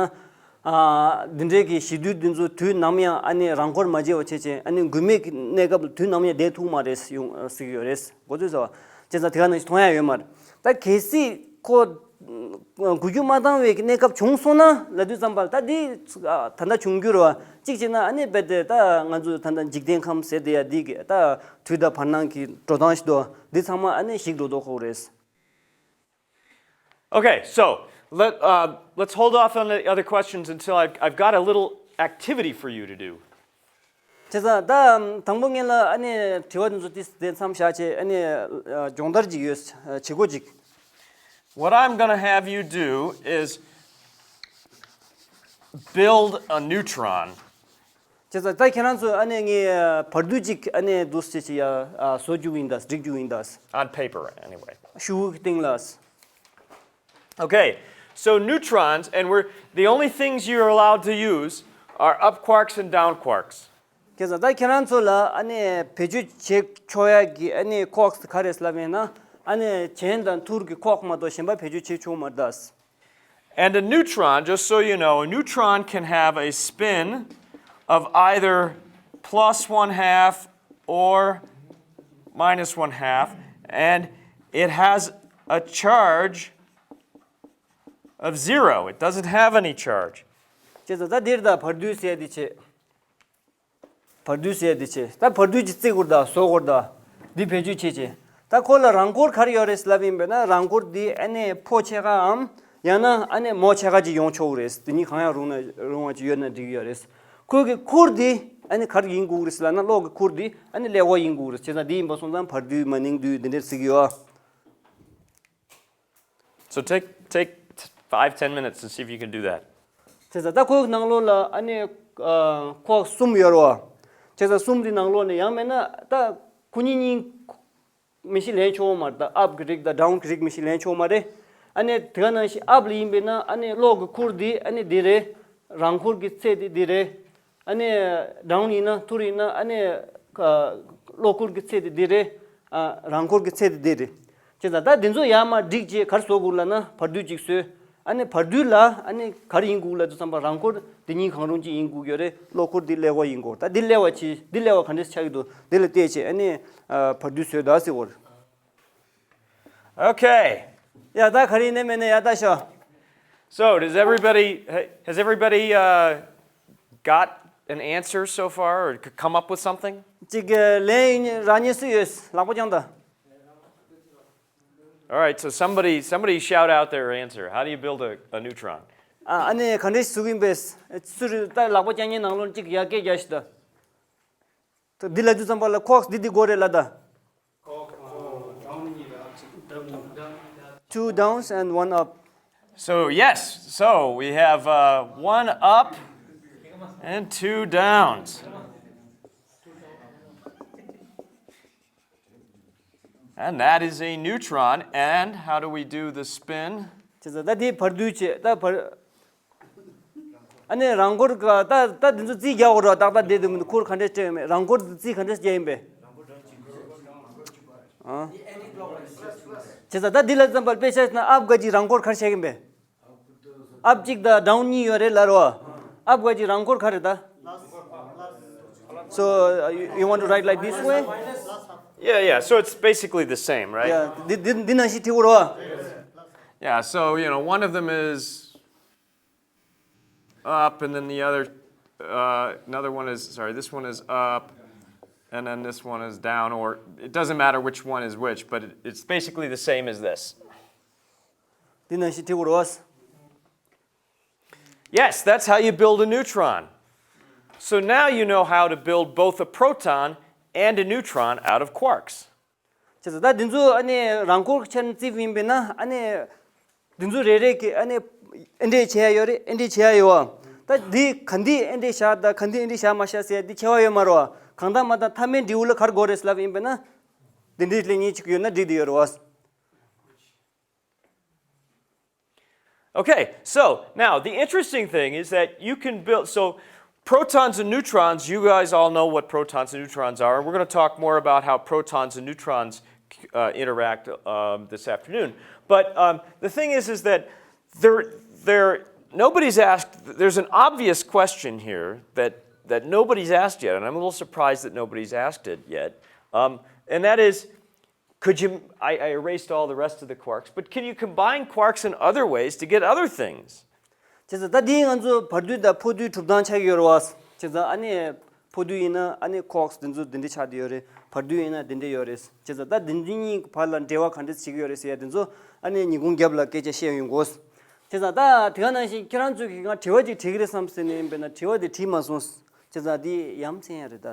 ཨ་འདི་འདྲའི་གི་གཞི་རྡུལ་འདི་ཚོ་དུས་ནམ་ཡང་ཨ་ནི་རང་འཁོར་མ་བརྗེ་བ་བྱས་བྱས་ཨ་ནི་འགུལ་མེད་ཀྱི་གནས་སྐབས་ལ་དུས་ནམ་ཡང་བསྡད་ཐུབ་མ་རེད་ཡོང་ཟེར་གྱི་ཡོད་རེད། གོ་ཚོད་སོང་། བྱས་ཙང་དེ་ག་ནང་བཞིན་མཐོང་ཡ་ཡོད་མ་རེད། ད་གལ་སྲིད་ཁོ་འགུལ་སྐྱོད་མ་བཏང་བའི་གི་གནས་སྐབས་བྱུང་སོང་ན་ལབ་དུས་ཙམ་པ་ལ་ད་འདི་ད་ལྟ་འབྱུང་འགྱུར་བ་གཅིག་བྱས་ན་ཨ་ནི་རྦད་དེ་ད་ང་ཚོ་ད་ལྟ་འཇིག་རྟེན་ཁམས་ཟེར་དེ་ཡ་འདི་གི་ད་དུས་དང་བར་སྣང་གི་འགྲོ་སྟངས་ཤིག་འདུག་འདི་ཚང་མ་ཨ་ནི་ཞིག་འགྲོ་ལྡོག་ཁོ་རེད། Okay, so let, uh, let's hold off on the other questions until I've, I've got a little activity for you to do. བྱས་ཙང་ད་དང་པོ་ངེད་ལ་ཨ་ནི་དྲི་བ་འདི་ཚོ་ཏིས་དེ་མཚམས་བཞག་བྱས་ཨ་ནི་སྦྱོང་བརྡར་ཅིག་ཡོད། བྱེད་སྒོ་ཅིག What I'm going to have you do is build a neutron. བྱས་ཙང་ད་ཁྱེད་རང་ཚོ་ཨ་ནི་ངས་བར་དུ་ཅིག་ཨ་ནི་འདུག་སེ་ཅིག་ཡ་བཟོ་རྒྱུ་ཡིན་ད། སྒྲིག་རྒྱུ་ཡིན་ད། On paper, anyway. ཤུ་གུ་གི་སྟེང་ལ། Okay, so neutrons, and we're the only things you're allowed to use are up quarks and down quarks. བྱས་ཙང་ད་ཁྱེད་རང་ཚོ་ལ་ཨ་ནི་བེད་སྤྱོད་བྱེད་ཆོག་ཡ་གི་ཨ་ནི་ཁོག་ག་རེ་ལབ་ཡིན་ན་ཨ་ནི་གྱེན་དང་ཐུར་གྱི་ཁོག་མ་གཏོགས་གཞན་པ་བེད་སྤྱོད་བྱེད་ཆོག་མ་རེད་ད། And a neutron, just so you know, a neutron can have a spin of either plus one half or minus one half, and it has a charge of zero. It doesn't have any charge. བྱས་ཙང་ད་འདིར་ད་བར་དུས་ཟེར་འདི་བྱས། བར་དུས་ཟེར་འདི་བྱས། ད་བར་དུས་ཀྱི་རྩི་སྐོར་ད་བཟོ་སྐོར་ད་འདི་བེད་སྤྱོད་བྱེད་བྱས། ད་ཁོ་ལ་རང་འཁོར་ག་རེ་ཡོད་རེད་ལབ་ཡིན་པས་ན། རང་འཁོར་འདི་ཨ་ནི་ཕོ་ཕྱེད་ཀའམ་ཡང་ན་ཨ་ནི་མོ་ཕྱེད་ཀ་ཅིག་ཡོང་ཆོག་གི་རེད། དེ་གཉིས་གང་ཡང་རུང་ན་རུང་བ་ཅིག་ཡོད་ན་འགྲིག་གི་ཡོད་རེད། ཁོ་གི་འཁོར་འདི་ཨ་ནི་ག་རེ་ཡིན་དགོས་ཀྱི་རེད་ལབ་ན། གློག་གི་འཁོར་འདི་ཨ་ནི་ཀླད་ཀོར་ཡིན་དགོས་ཀྱི་རེད། བྱས་ཙང་འདི་ཡིན་པ་སོང་ཙང་བར་དུས་མ་ནིང་དུས་འདི་འདྲས་ཟེར་གི་ཡོད། So take take five, ten minutes and see if you can do that. བྱས་ཙང་ད་ཁོའི་ནང་ལོགས་ལ་ཨ་ནི་ཨ་ཁོག་གསུམ་ཡོད་རེད་བ། བྱས་ཙང་གསུམ་དེ་ནང་ལོགས་ནས་ཡང་མིན་ན་ད་ཁོ་གཉིས་གཉིས་མི་ཤི་ལེན་ཆོག་མ་རེད། ད་ཨབ་གི་རིགས་དང་ཌའོན་གི་རིགས་མི་ཤི་ལེན་ཆོག་མ་རེད། ཨ་ནི་དེ་ག་ནང་བཞིན་ཨབ་ལ་ཡིན་པས་ན་ཨ་ནི་གློག་གི་འཁོར་འདི་ཨ་ནི་འདི་རེད། རང་འཁོར་གྱི་ཚད་དེ་འདི་རེད། ཨ་ནི་ཌའོན་ཡིན་ན་ཐུར་ཡིན་ན་ཨ་ནི་ཨ་གློག་འཁོར་གྱི་ཚད་དེ་འདི་རེད། ཨ་རང་འཁོར་གྱི་ཚད་དེ་འདི་རེད། བྱས་ཙང་ད་འདི་ཚོ་ཡར་མར་སྒྲིག་བྱས་ག་རེ་བཟོ་དགོས་ལབ་ན་བར་དུས་གཅིག་བཟོས། ཨ་ནི་བར་དུས་ལ་ཨ་ནི་ག་རེ་ཡིན་དགོས་ལབ་དུས་ཙམ་པ་རང་འཁོར་འདི་གཉིས་གང་རུང་གཅིག་ཡིན་དགོས་ཀྱི་ཡོད་རེད། གློག་འཁོར་འདི་ཀླད་ཀོར་ཡིན་དགོས། ད་འདི་ཀླད་པ་ཆེ། འདི་ཀླད་པ་ག་འདྲས་ཆགས་ཀྱི་འདུག་འདི་ལ་བལྟས་བྱས་ཨ་ནི་ཨ་བར་དུས་བཟོས་ད་ཟེར་བ་རེད། Okay. ཡ་ད་ག་རེ་ཡིན་ནའི་མིན་ནའི་ཡ་ད་ཤོག So, does everybody, has everybody uh, got an answer so far or c- come up with something? གཅིག་གི་ལན་རག་མཁན་སུ་ཡོད། ལག་པ་བརྐྱངས་དང་། All right, so somebody somebody shout out their answer. How do you build a, a neutron? ཨ་ཨ་ནི་ག་འདྲས་ཞིག་བཟོ་གི་ཡིན་པས། སུ་རེད། ད་ལག་པ་བརྐྱངས་མཁན་ནང་ལོགས་གཅིག་ཡར་སྐད་རྒྱག་ཤིག་ད། ད་འདི་ལབ་དུས་ཙམ་པ་ལ་ཁོག་འདི་འདི་དགོས་རེད་ལ་ད། Two downs and one up. So, yes, so we have uh, one up and two downs. And that is a neutron. And how do we do the spin? བྱས་ཙང་ད་འདི་བར་དུས་བྱས་ད་བར། ཨ་ནི་རང་འཁོར་ག་ད་ད་འདི་ཚོ་རྩིས་རྒྱག་དགོས་རེད་བ། ཏག་ཏག་བསྡད་དུས་མི་འདུག་འཁོར་ག་འདྲས་སྤྲད་ཡོད་མེད། རང་འཁོར་འདི་རྩིས་ག་འདྲས་རྒྱག་ཡིན་པས། ཨ། བྱས་ཙང་ད་འདི་ལ་ཙམ་པར་དཔེ་ཆ་ན་ཨབ་ག་གི་རང་འཁོར་ག་རེ་བྱེད་ཀྱིན་པས། ཨབ་གཅིག་དང་ཌའོན་གཉིས་ཡོད་རེད་ལབ་རེད་བ། ཨབ་ག་གི་རང་འཁོར་ག་རེ་ད། So uh, you, you want to write like this way? Yeah, yeah. So it's basically the same, right? ཡ་འདི་འདི་འདི་ནང་བཞིན་བྲིས་དགོས་རེད་བ། Yeah, so you know, one of them is up, and then the other, uh, another one is, sorry, this one is up, and then this one is down, or it doesn't matter which one is which, but it, it's basically the same as this. འདི་ནང་བཞིན་བྲིས་དགོས་རེད་བ། Yes, that's how you build a neutron. So now you know how to build both a proton and a neutron out of quarks. བྱས་ཙང་ད་འདི་ཚོ་ཨ་ནི་རང་འཁོར་ཆ་ནས་བརྩིས་པ་ཡིན་པས་ན། ཨ་ནི་འདི་ཚོ་རེ་རེ་གི་ཨ་ནི་ཨེ་འདྲས་བྱེད་ཡ་ཡོད་རེད། ཨེ་འདྲས་བྱེད་ཡ་ཡོད་བ། ད་འདི་ག་འདི་ཨེ་འདྲས་བཞག་ད་ག་འདི་ཨེ་འདྲས་བཞག་མ་བཞག་ཟེར་ཡ་འདི་ཁྱད་པར་ཡོད་མ་རེད་བ། གང་ལྟར་མ་ལྟར་མཐའ་མའི་འབྲས་བུ་ལ་ག་རེ་དགོས་རེད་ལབ་ཡིན་པས་ན། འདི་འདྲས་སླེབས་མཁན་ཅིག་ཡོད་ན་འགྲིག་གི་ཡོད་རེད་བ། Okay, so now the interesting thing is that you can build, so protons and neutrons, you guys all know what protons and neutrons are, and we're going to talk more about how protons and neutrons uh, interact um, this afternoon. But um, the thing is, is that there, there, nobody's asked, there's an obvious question here that, that nobody's asked yet, and I'm a little surprised that nobody's asked it yet, um, and that is, could you, I, I erased all the rest of the quarks, but can you combine quarks in other ways to get other things? བྱས་ཙང་ད་འདི་ང་ཚོ་བར་དུས་དང་ཕོ་དུས་གྲུབ་སྟངས་ཆགས་ཀྱི་ཡོད་རེད་བ། བྱས་ཙང་ཨ་ནི་ཕོ་དུས་ཡིན་ན་ཨ་ནི་ཁོག་འདི་ཚོ་འདི་འདྲ་ཆགས་བསྡད་ཡོད་རེད། བར་དུས་ཡིན་ན་འདི་འདྲ་ཡོད་རེད། བྱས་ཙང་ད་འདི་འདི་གཉིས་བར་ལ་འབྲེལ་བ་ག་འདྲ་བྱེད་ཀྱི་ཡོད་རེད་ཟེར་ཡ་འདི་ཚོ་ཨ་ནི་ཉིན་གུང་རྒྱབ་ལ་སྐད་ཆ་བཤད་ཡོང་དགོས། བྱས་ཙང་ད་དེ་ག་ནང་བཞིན་ཁྱེད་རང་ཚོས་ཀྱིས་ང་དྲི་བ་ཅིག་དྲིས་ཀྱི་རེད་བསམ་ཟེར་ནས་ཡིན་པས་ན་དྲི་བ་དེ་དྲིས་མ་སོང་། བྱས་ཙང་འདི་ཡ་མཚན་ཡ་རེད་ད།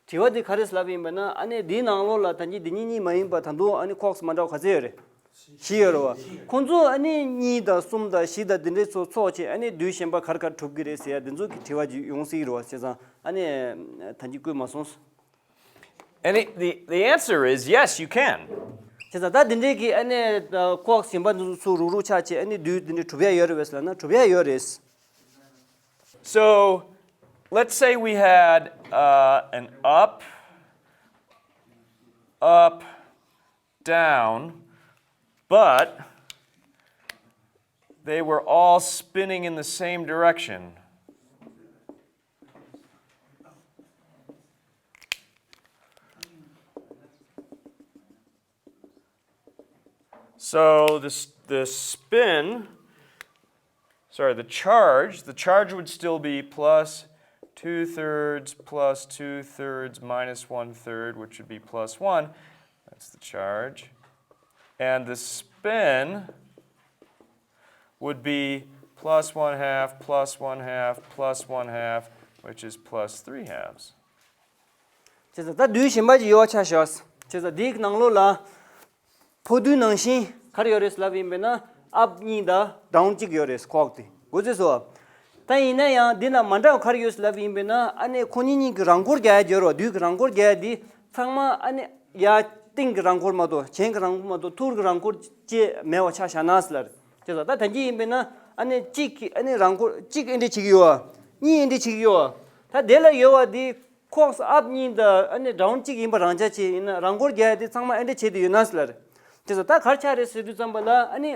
དྲི་བ་དེ་ག་རེ་ལབ་ཡིན་པ་ན། ཨ་ནི་འདིའི་ནང་ལོགས་ལ་ད་གིན་འདི་གཉིས་གཉིས་མ་ཡིན་པ་ད་དུང་ཨ་ནི་ཁོག་མ་འདྲ་བ་ག་ཚད་ཡོད་རེད། བཞི་ཡོད་རེད་བ། ཁོང་ཚོ་ཨ་ནི་གཉིས་དང་གསུམ་དང་བཞི་དང་འདི་འདྲའི་ཚོ་ཚོགས་བྱས་ཨ་ནི་དུས་གཞན་པ་ག་རེ་ག་རེ་གྲུབ་ཀྱི་རེད་ཟེར་ཡ་འདི་ཚོ་གི་དྲི་བ་ཅིག་ཡོང་སྲིད་རེད་བ། བྱས་ཙང་ཨ་ནི་ད་གིན་བཀོད་མ་སོང་། And it, the, the answer is yes, you can. བྱས་ཙང་ད་འདི་འདྲའི་གི་ཨ་ནི་ཁོག་གཞན་པ་འདི་ཚོ་རུག་རུག་ཆགས་བྱས་ཨ་ནི་དུས་འདི་འདྲ་གྲུབ་ཡ་ཡོད་རེད་བས་ལབ་ན་གྲུབ་ཡ་ཡོད་རེད། So let's say we had uh, an up, up, down, but they were all spinning in the same direction. So this the spin, sorry, the charge, the charge would still be plus two thirds plus two thirds minus one third, which would be plus one. That's the charge. And the spin would be plus one half plus one half plus one half, which is plus three halves. བྱས་ཙང་ད་རྡུལ་གཞན་པ་ཅིག་ཡོད་ཆ་བཞག་བྱས་ཙང་འདིའི་ནང་ལོགས་ལ་ཕོ་རྡུལ་ནང་བཞིན་ག་རེ་ཡོད་རེད་ལབ་ཡིན་པས་ན་ཨབ་གཉིས་དང་ཌའོན་གཅིག་ཡོད་རེད། ཁོག་དེ་གོ་ཚོད་སོ། ད་ཡིན་ན་ཡང་འདི་ན་མ་འདྲ་བ་ག་རེ་ཡོད་ལབ་ཡིན་པས་ན་ཨ་ནི་ཁོ་གཉིས་གཉིས་ཀྱི་རང་འཁོར་རྒྱག་ཡ་ཡོད་རོ། རྡུལ་གྱི་རང་འཁོར་རྒྱག་ཡ་འདི་ཚང་མ་ཨ་ནི་ཡ་སྟེང་གི་རང་འཁོར་མ་གཏོགས་གྱེན་གྱི་རང་འཁོར་མ་གཏོགས་ཐུར་གྱི་རང་འཁོར་ཅེས་མེད་པ་ཆ་བཞག་ན་ཟེར་ལ་རེད། དེ་ཚོ་ད་ད་གིན་ཡིན་པས་ན་ཨ་ནི་གཅིག་གི་ཨ་ནི་རང་འཁོར་གཅིག་ཨེ་འདྲ་བྱེད་ཀྱི་ཡོད། གཉིས་ཨེ་འདྲ་བྱེད་ཀྱི་ཡོད། ད་དེ་ལ་ཡོད་པ་འདི་ཁོག་ས་ཨབ་གཉིས་དང་ཨ་ནི་ཌའོན་གཅིག་ཡིན་པ་རང་ཆ་བྱས་ཡིན་ན་རང་འཁོར་རྒྱག་ཡ་དེ་ཚང་མ་ཨེ་འདྲ་བྱེད་དུ་ཡོད་ན་ཟེར་ལ་རེད། དེ་ཚོ་ད་ག་རེ་ཆགས་རེད་ཟེར་དུས་ཙམ་པ་ལ་ཨ་ནི་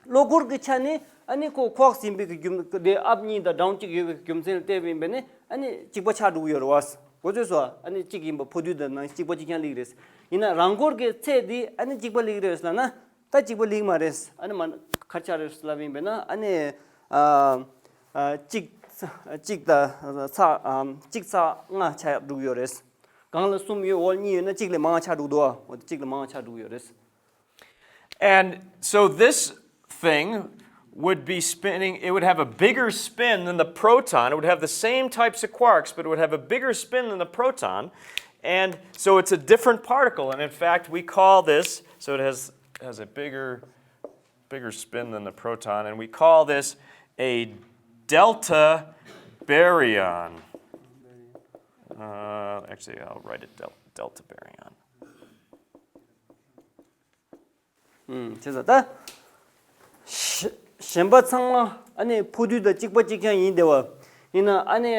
གློག་འཁོར་གྱི་ཆ་ནས་ཨ་ནི་ཁོ་ཁོག་ས་ཡིན་པའི་གི་རྒྱུ་མཚན་དེ་ཨབ་གཉིས་དང་ཌའོན་གཅིག་ཡོད་པའི་གི་རྒྱུ་མཚན་ལ་བལྟས་པ་ཡིན་པས་ནི་ཨ་ནི་གཅིག་པ་ཆགས་འགྲོ་གི་ཡོད་རེད་བ། གོ་ཚོད་སོ། ཨ་ནི་གཅིག་ཡིན་པ་ཕོ་རྡུལ་དང་ནང་གཅིག་པ་གཅིག་རྐྱང་སླེབས་རེད། ཡིན་ན་རང་འཁོར་གྱི་ཚད་འདི་ཨ་ནི་གཅིག་པ་སླེབས་རེད་ལབ་ན་ད་གཅིག་པ་སླེབས་མ་རེད། ཨ་ནི་མ་ག་རེ་ཆགས་རེད་ལབ་ཡིན་པས་ན་ཨ་ནི་ཨ་ཨ་གཅིག་གཅིག་དང་ཚེག་ཨ་གཅིག་ཚེག་ལྔ་ཆགས་འགྲོ་གི་ཡོད་རེད། སྒང་ལ་གསུམ་ཡོད། འོག་གཉིས་ཡོད་ན་གཅིག་ལས་མང་བ་ཆགས་འགྲོ་གི་འདུག་འོ་དེ་གཅིག་ལས་མང་བ་ཆགས་འགྲོ་གི་ཡོད་རེད། And so this thing would be spinning, it would have a bigger spin than the proton. It would have the same types of quarks, but it would have a bigger spin than the proton. And so it's a different particle. And in fact, we call this, so it has, has a bigger, bigger spin than the proton, and we call this a delta baryon. Uh, actually, I'll write it del- delta baryon. ཨུམ། བྱས་ཙང་ད་གཞན་པ་ཚང་མ་ཨ་ནི་ཕོ་རྡུལ་དང་གཅིག་པ་གཅིག་རྐྱང་ཡིན་བསྡད་པ། ཡིན་ན་ཨ་ནི་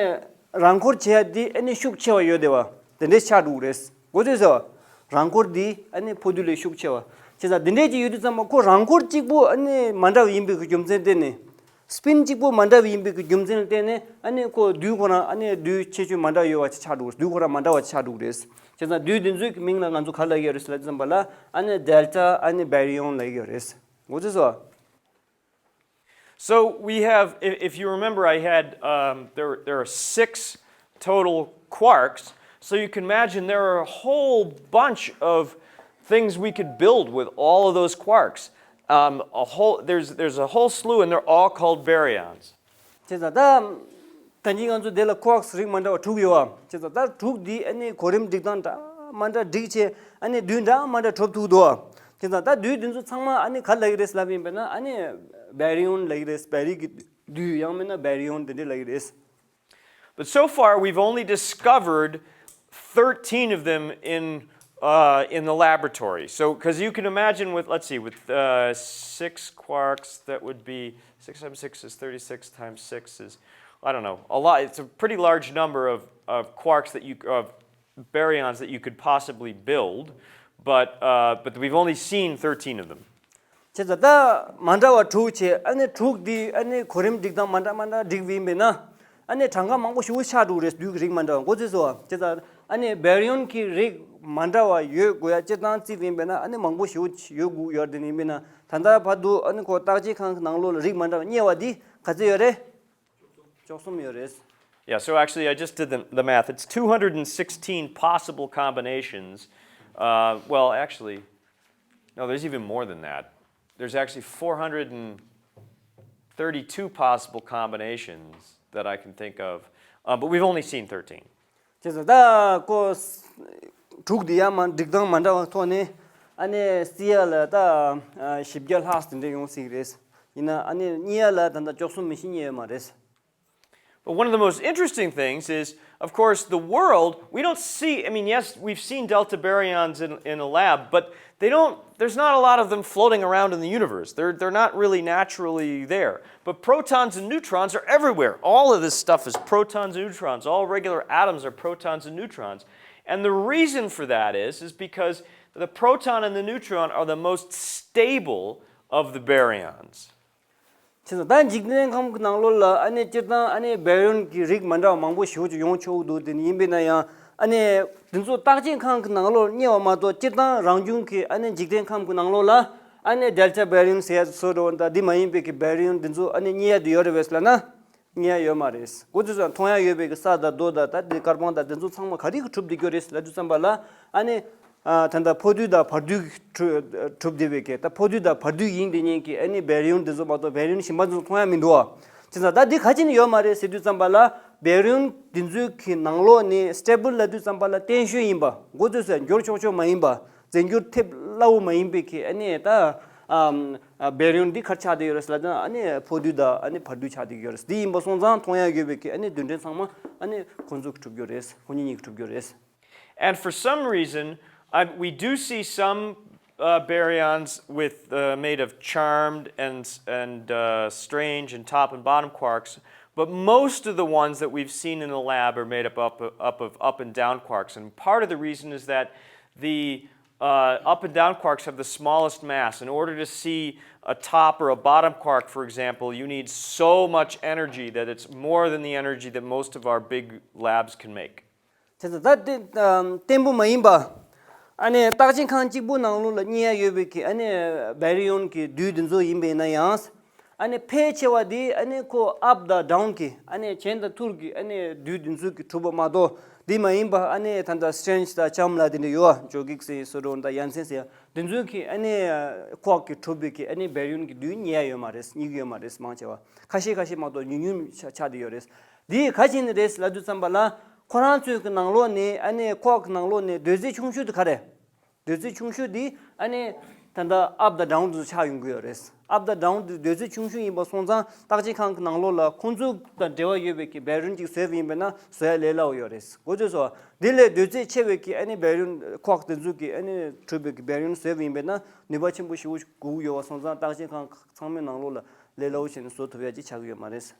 རང་འཁོར་བྱེད་ཡ་འདི་ཨ་ནི་ཤུགས་ཆེ་བ་ཡོད་བསྡད་པ་དེ་འདྲས་ཆགས་འགྲོ་གི་རེད། གོ་ཚོད་སོ། རང་འཁོར་འདི་ཨ་ནི་ཕོ་རྡུལ་ལས་ཤུགས་ཆེ་བ། བྱས་ཙང་དེ་འདྲས་ཅིག་ཡོད་དུས་ཙམ་པ་ཁོ་རང་འཁོར་གཅིག་པོ་ཨ་ནི་མ་འདྲ་བ་ཡིན་པའི་གི་རྒྱུ་མཚན་བརྟེན་ནས། སྤིན་གཅིག་པོ་མ་འདྲ་བ་ཡིན་པའི་གི་རྒྱུ་མཚན་ལ་བརྟེན་ནས་ཨ་ནི་ཁོ་རྡུལ་ཁོ་རང་ཨ་ནི་རྡུལ་ཁྱད་ཆོས་མ་འདྲ་བ་ཡོད་པ་ཆགས་འགྲོ། རྡུལ་ཁོ་རང་མ་འདྲ་བ་ཆགས་འགྲོ་གི་རེད། བྱས་ཙང་རྡུལ་འདི་ཚོའི་གི་མིང་ལ་ང་ཚོ་ག་རེ་ལབ་ཀྱི་ཡོད་རེད་ཟེར་ལབ་ཙམ་པ་ལ་ཨ་ནི་ཌེལ་ཊ་ཨ་ནི་བེ་རི་ཡོན་ལབ་ཀྱི་ཡོད་རེད། གོ་ཚོད་སོ། So we have, if, if you remember, I had, um, there, there are six total quarks. So you can imagine there are a whole bunch of things we could build with all of those quarks. Um, a whole, there's, there's a whole slew, and they're all called baryons. བྱས་ཙང་ད་ད་གིན་ང་ཚོ་དེ་ལ་ཁོག་ས་རིགས་མ་འདྲ་བ་དྲུག་ཡོད་པ། བྱས་ཙང་ད་དྲུག་འདི་ཨ་ནི་གོ་རིམ་སྒྲིག་སྟངས་འདྲ་མ་འདྲ་སྒྲིག་བྱས་ཨ་ནི་རྡུལ་འདྲ་མ་འདྲ་གྲུབ་ཐུབ་འདུག་བྱས་ཙང་ད་རྡུལ་འདི་ཚོ་ཚང་མ་ཨ་ནི་ག་རེ་ལབ་ཀྱི་རེད་ལབ་ཡིན་པས་ན་ཨ་ནི་བེ་རི་ཡོན་ལབ་ཀྱི་རེད། བེ་རི་གི་རྡུལ་ཡང་མིན་ན་བེ་རི་ཡོན་དེ་འདྲས་ལབ་ཀྱི་རེད། But so far, we've only discovered thirteen of them in, uh, in the laboratory. So, because you can imagine with, let's see, with uh, six quarks, that would be six times six is thirty-six times six is, I don't know, a lot. It's a pretty large number of, of quarks that you, of baryons that you could possibly build, but, uh, but we've only seen thirteen of them. བྱས་ཙང་ད་མ་འདྲ་བ་དྲུག་བྱས་ཨ་ནི་དྲུག་འདི་ཨ་ནི་གོ་རིམ་སྒྲིག་སྟངས་མ་འདྲ་མ་འདྲ་སྒྲིག་པ་ཡིན་པས་ན་ཨ་ནི་གྲངས་ཀ་མང་པོ་ཞེ་པོ་ཆགས་འགྲོ་གི་རེད། རྡུལ་གྱི་རིགས་མ་འདྲ་བ། གོ་ཚོད་སོ། བྱས་ཙང་ཨ་ནི་བེ་རི་ཡོན་གྱི་རིགས་མ་འདྲ་བ་ཡོད་དགོས་ཡ་སྤྱིར་བཏང་བརྩིས་པ་ཡིན་པས་ན་ཨ་ནི་མང་པོ་ཞེ་པོ་ཡོད་དགོས་ཡོད་དེ་ཡིན་པས་ན་ད་ལྟ་བར་དུ་ཨ་ནི་ཁོ་བརྟག་དཔྱད་ཁང་གི་ནང་ལོགས་ལ་རིགས་མ་འདྲ་བ་རྙེད་པ་འདི་ག་ཚོད་ཡོད་རེད། བཅུ་གསུམ་ཡོད་རེད། Yeah, so actually, I just did the, the math. It's two hundred sixteen possible combinations. Uh, well, actually, no, there's even more than that. There's actually four hundred thirty-two possible combinations that I can think of, uh, but we've only seen thirteen. བྱས་ཙང་ད་ཁོ་དྲུག་འདི་ཡང་མ་སྒྲིག་སྟངས་མ་འདྲ་བ་ཐོག་ནས་ཨ་ནི་བརྩི་ཡ་ལ་ད་བཞི་བརྒྱ་ལྷག་དེ་འདྲ་ཡོང་སྲིད་ཀྱི་རེད། ཡིན་ན་ཨ་ནི་རྙེད་ཡ་ལ་ད་ལྟ་བཅུ་གསུམ་མི་ཤེས་རྙེད་ཡོད་མ་རེད། But one of the most interesting things is, of course, the world, we don't see, I mean, yes, we've seen delta baryons in, in a lab, but they don't, there's not a lot of them floating around in the universe. They're, they're not really naturally there. But protons and neutrons are everywhere. All of this stuff is protons and neutrons. All regular atoms are protons and neutrons. And the reason for that is, is because the proton and the neutron are the most stable of the baryons. བྱས་ཙང་ད་འཇིག་རྟེན་ཁམས་ཀྱི་ནང་ལོགས་ལ་ཨ་ནི་སྤྱིར་བཏང་ཨ་ནི་བེ་རི་ཡོན་གྱི་རིགས་མ་འདྲ་བ་མང་པོ་ཞེ་པོ་ཅིག་ཡོང་ཆོག་གི་འདུག་དེ་ནི་ཡིན་པས་ན་ཡང་ཨ་ནི་དེ་ཚོ་བརྟག་དཔྱད་ཁང་གི་ནང་ལོགས་རྙེད་པ་མ་གཏོགས་སྤྱིར་བཏང་རང་བྱུང་གི་ཨ་ནི་འཇིག་རྟེན་ཁམས་ཀྱི་ནང་ལོགས་ལ་ ཨ་ནི་ཌེལ་ཊ་བེ་རི་ཡོན་ཟེར་ཡ་སོ་འདྲ་བོ་ད་འདི་མ་ཡིན་པའི་གི་བེ་རི་ཡོན་འདི་ཚོ་ཨ་ནི་རྙེད་ཡ་འདི་ཡོད་རེད་པས་ལབ་ན། རྙེད་ཡ་ཡོད་མ་རེད། འགོ་ཚུགས་ཙང་མཐོང་ཡ་ཡོད་པའི་གི་ས་དང་རྡོ་དང་ད་འདི་ཀར་བོན་དང་འདི་ཚོ་ཚང་མ་ག་རེ་གི་གྲུབ་བསྡད་ཀྱི་ཡོད་རེད་ལབ་དུས་ཙམ་པ་ལ། ཨ་ནི་ཨ་ད་ལྟ་ཕོ་རྡུལ་དང་བར་རྡུལ་གྱིས་གྲུབ་གྲུབ་བསྡད་པའི་གི་ད་ཕོ་རྡུལ་དང་བར་རྡུལ་ཡིན་དེ་ཉིད་ཀྱི་ཨ་ནི་བེ་རི་ཡོན་འདི་ཚོ་མ་གཏོགས་བེ་རི་ཡོན་གཞན་པ་ཚོ་མཐོང་ཡ་མི་འདུག་ཨ། བྱས་ཙང་ད་འདི་ག་ཅི་ནས་ཡོད་མ་རེད་ཟེར་དུས་ཙམ་པ་ལ། བེ་རི་ཡོན་འདི་ཚོའི་གི་ནང་ལོགས་ནས་སི་ཊེ་བལ་ལབ་དུས་ཙམ་པ་ལ་བརྟན་ཤོས་ཡིན་པ། འགོ་ཚུགས་ཙང་འགྱུར་ཆོག་ཆོག་མ་ཡིན་པ། རྫས་འགྱུར་ཐེབས་སླ་བོ་མ་ཡིན་པའི་གི་ཨ་ནི་ད་ཨམ་ཨ་བེ་རི་ཡོན་འདི་ག་རེ་ཆགས་བསྡད་ཡོད་རེད་ཟེར་ལབ་ན། ཨ་ནི་ཕོ་རྡུལ་དང་ཨ་ནི་བར་རྡུལ་ཆགས་བསྡད་ཡོད་རེད། འདི་ཡིན་པ་སོང་ཙང་མཐོང་ཡ་ཡོད་པའི་གི་ཨ་ནི་རྡུལ་ཕྲན་ཚང་མ་ཨ་ནི་ཁོང་ཚོ་གི་གྲུབ་ཀྱི་ཡོད་རེད། ཁོང་གཉིས་གཉིས་ཀྱི་གྲུབ་ཀྱི་ཡོད་རེད། And for some reason, I, we do see some uh, baryons with uh, made of charmed and and uh, strange and top and bottom quarks, but most of the ones that we've seen in the lab are made up up, up of up and down quarks. And part of the reason is that the uh, up and down quarks have the smallest mass. In order to see a top or a bottom quark, for example, you need so much energy that it's more than the energy that most of our big labs can make. དེ་ཚོ་ད་དེ་ཨམ་བརྟན་པོ་མ་ཡིན་པ། ཨ་ནི་བརྟག་དཔྱད་ཁང་གཅིག་པུ་ནང་ལོགས་ལ་རྙེད་ཡ་ཡོད་པའི་གི་ཨ་ནི་བེ་རི་ཡོན་གྱི་རྡུལ་འདི་ཚོ་ཡིན་པས་ན་ཡང་། ཨ་ནི་ཕལ་ཆེ་བ་འདི་ཨ་ནི་ཁོ་ཨབ་དང་ཌའུན་གྱི་ཨ་ནི་གྱེན་དང་ཐུར་གྱི་ཨ་ནི་རྡུལ་འདི་ཚོ་གི་གྲུབ་པ་མ་གཏོགས། འདི་མ་ཡིན་པ་ཨ་ནི་ད་ལྟ་སི་ཊེ་རེན་ཇི་དང་ལྕམ་ལ་དེ་འདྲ་ཡོད་ཨ། ཇོ་གིག་ཟེར་སོ་འདྲ་བོ་དང་ཡན་སེན་ཟེར་ཡ་འདི་ཚོའི་གི་ཨ་ནི་ཁོག་གི་གྲུབ་པའི་གི་ཨ་ནི་བེ་རི་ཡོན་གྱི་རྡུལ་རྙེད་ཡ་ཡོད་མ་རེད། རྙེད་ཀྱི་ཡོད་མ་རེད། མང་ཆེ་བ་ཁ་ཤས་ཁ་ཤས་མ་གཏོགས་ཉུང་ཉུང་ཆགས་ཆགས་བསྡད་ཡོད་རེད། འདི་ག་ཅི་ནས་རེད་ལབ་དུས་ཙམ་པ་ལ། ཁོ་རང་ཚོའི་གི་ནང་ལོགས་ནས་ཨ་ནི་ཁོག་གི་ནང་ལོགས་ནས་གདོས་རྩིས་ཆུང་ཤོས་དེ་ག་རེད། གདོས་རྩིས་ཆུང་ཤོས་དེ་ཨ་ནི་ད་ལྟ་ཨབ་དང་ཌའུན་དེ་ཚོ་ཆགས་ཡོང་གི་ཡོད་རེད། ཨབ་དང་ཌའུན་དེ་གདོས་རྩིས་ཆུང་ཤོས་ཡིན་པ་སོང་ཙང་བརྟག་དཔྱད་ཁང་གི་ནང་ལོགས་ལ་ཁོང་ཚོ་དང་འབྲེལ་བ་ཡོད་པའི་གི་བེ་རི་ཡོན་ཅིག་བཟོས་པ་ཡིན་པས་ན་བཟོ་ཡ་ལས་སླ་བོ་ཡོད་རེད། འགོ་ཚུགས་སོ། དེ་ལས་གདོས་རྩིས་ཆེ་བའི་གི་ཨ་ནི་བེ་རི་ཡོན་ཁོག་དེ་ཚོ་གི་ཨ་ནི་གྲུབ་པའི་གི་བེ་རི་ཡོན་བཟོས་པ་ཡིན་པས་ན་ནུས་པ་ཆེན་པོ་ཞེ་པོ་དགོས་ཀྱི་ཡོད་པ་སོང་ཙང་བརྟག་དཔྱད་ཁང་ཚང་མའི་ནང་ལོགས་ལ་ལས་སླ་བོ་བྱས་ནས་བཟོ་ཐུབ་ཡ་ཅིག་ཆགས་ཀྱི་ཡོད་མ་རེད།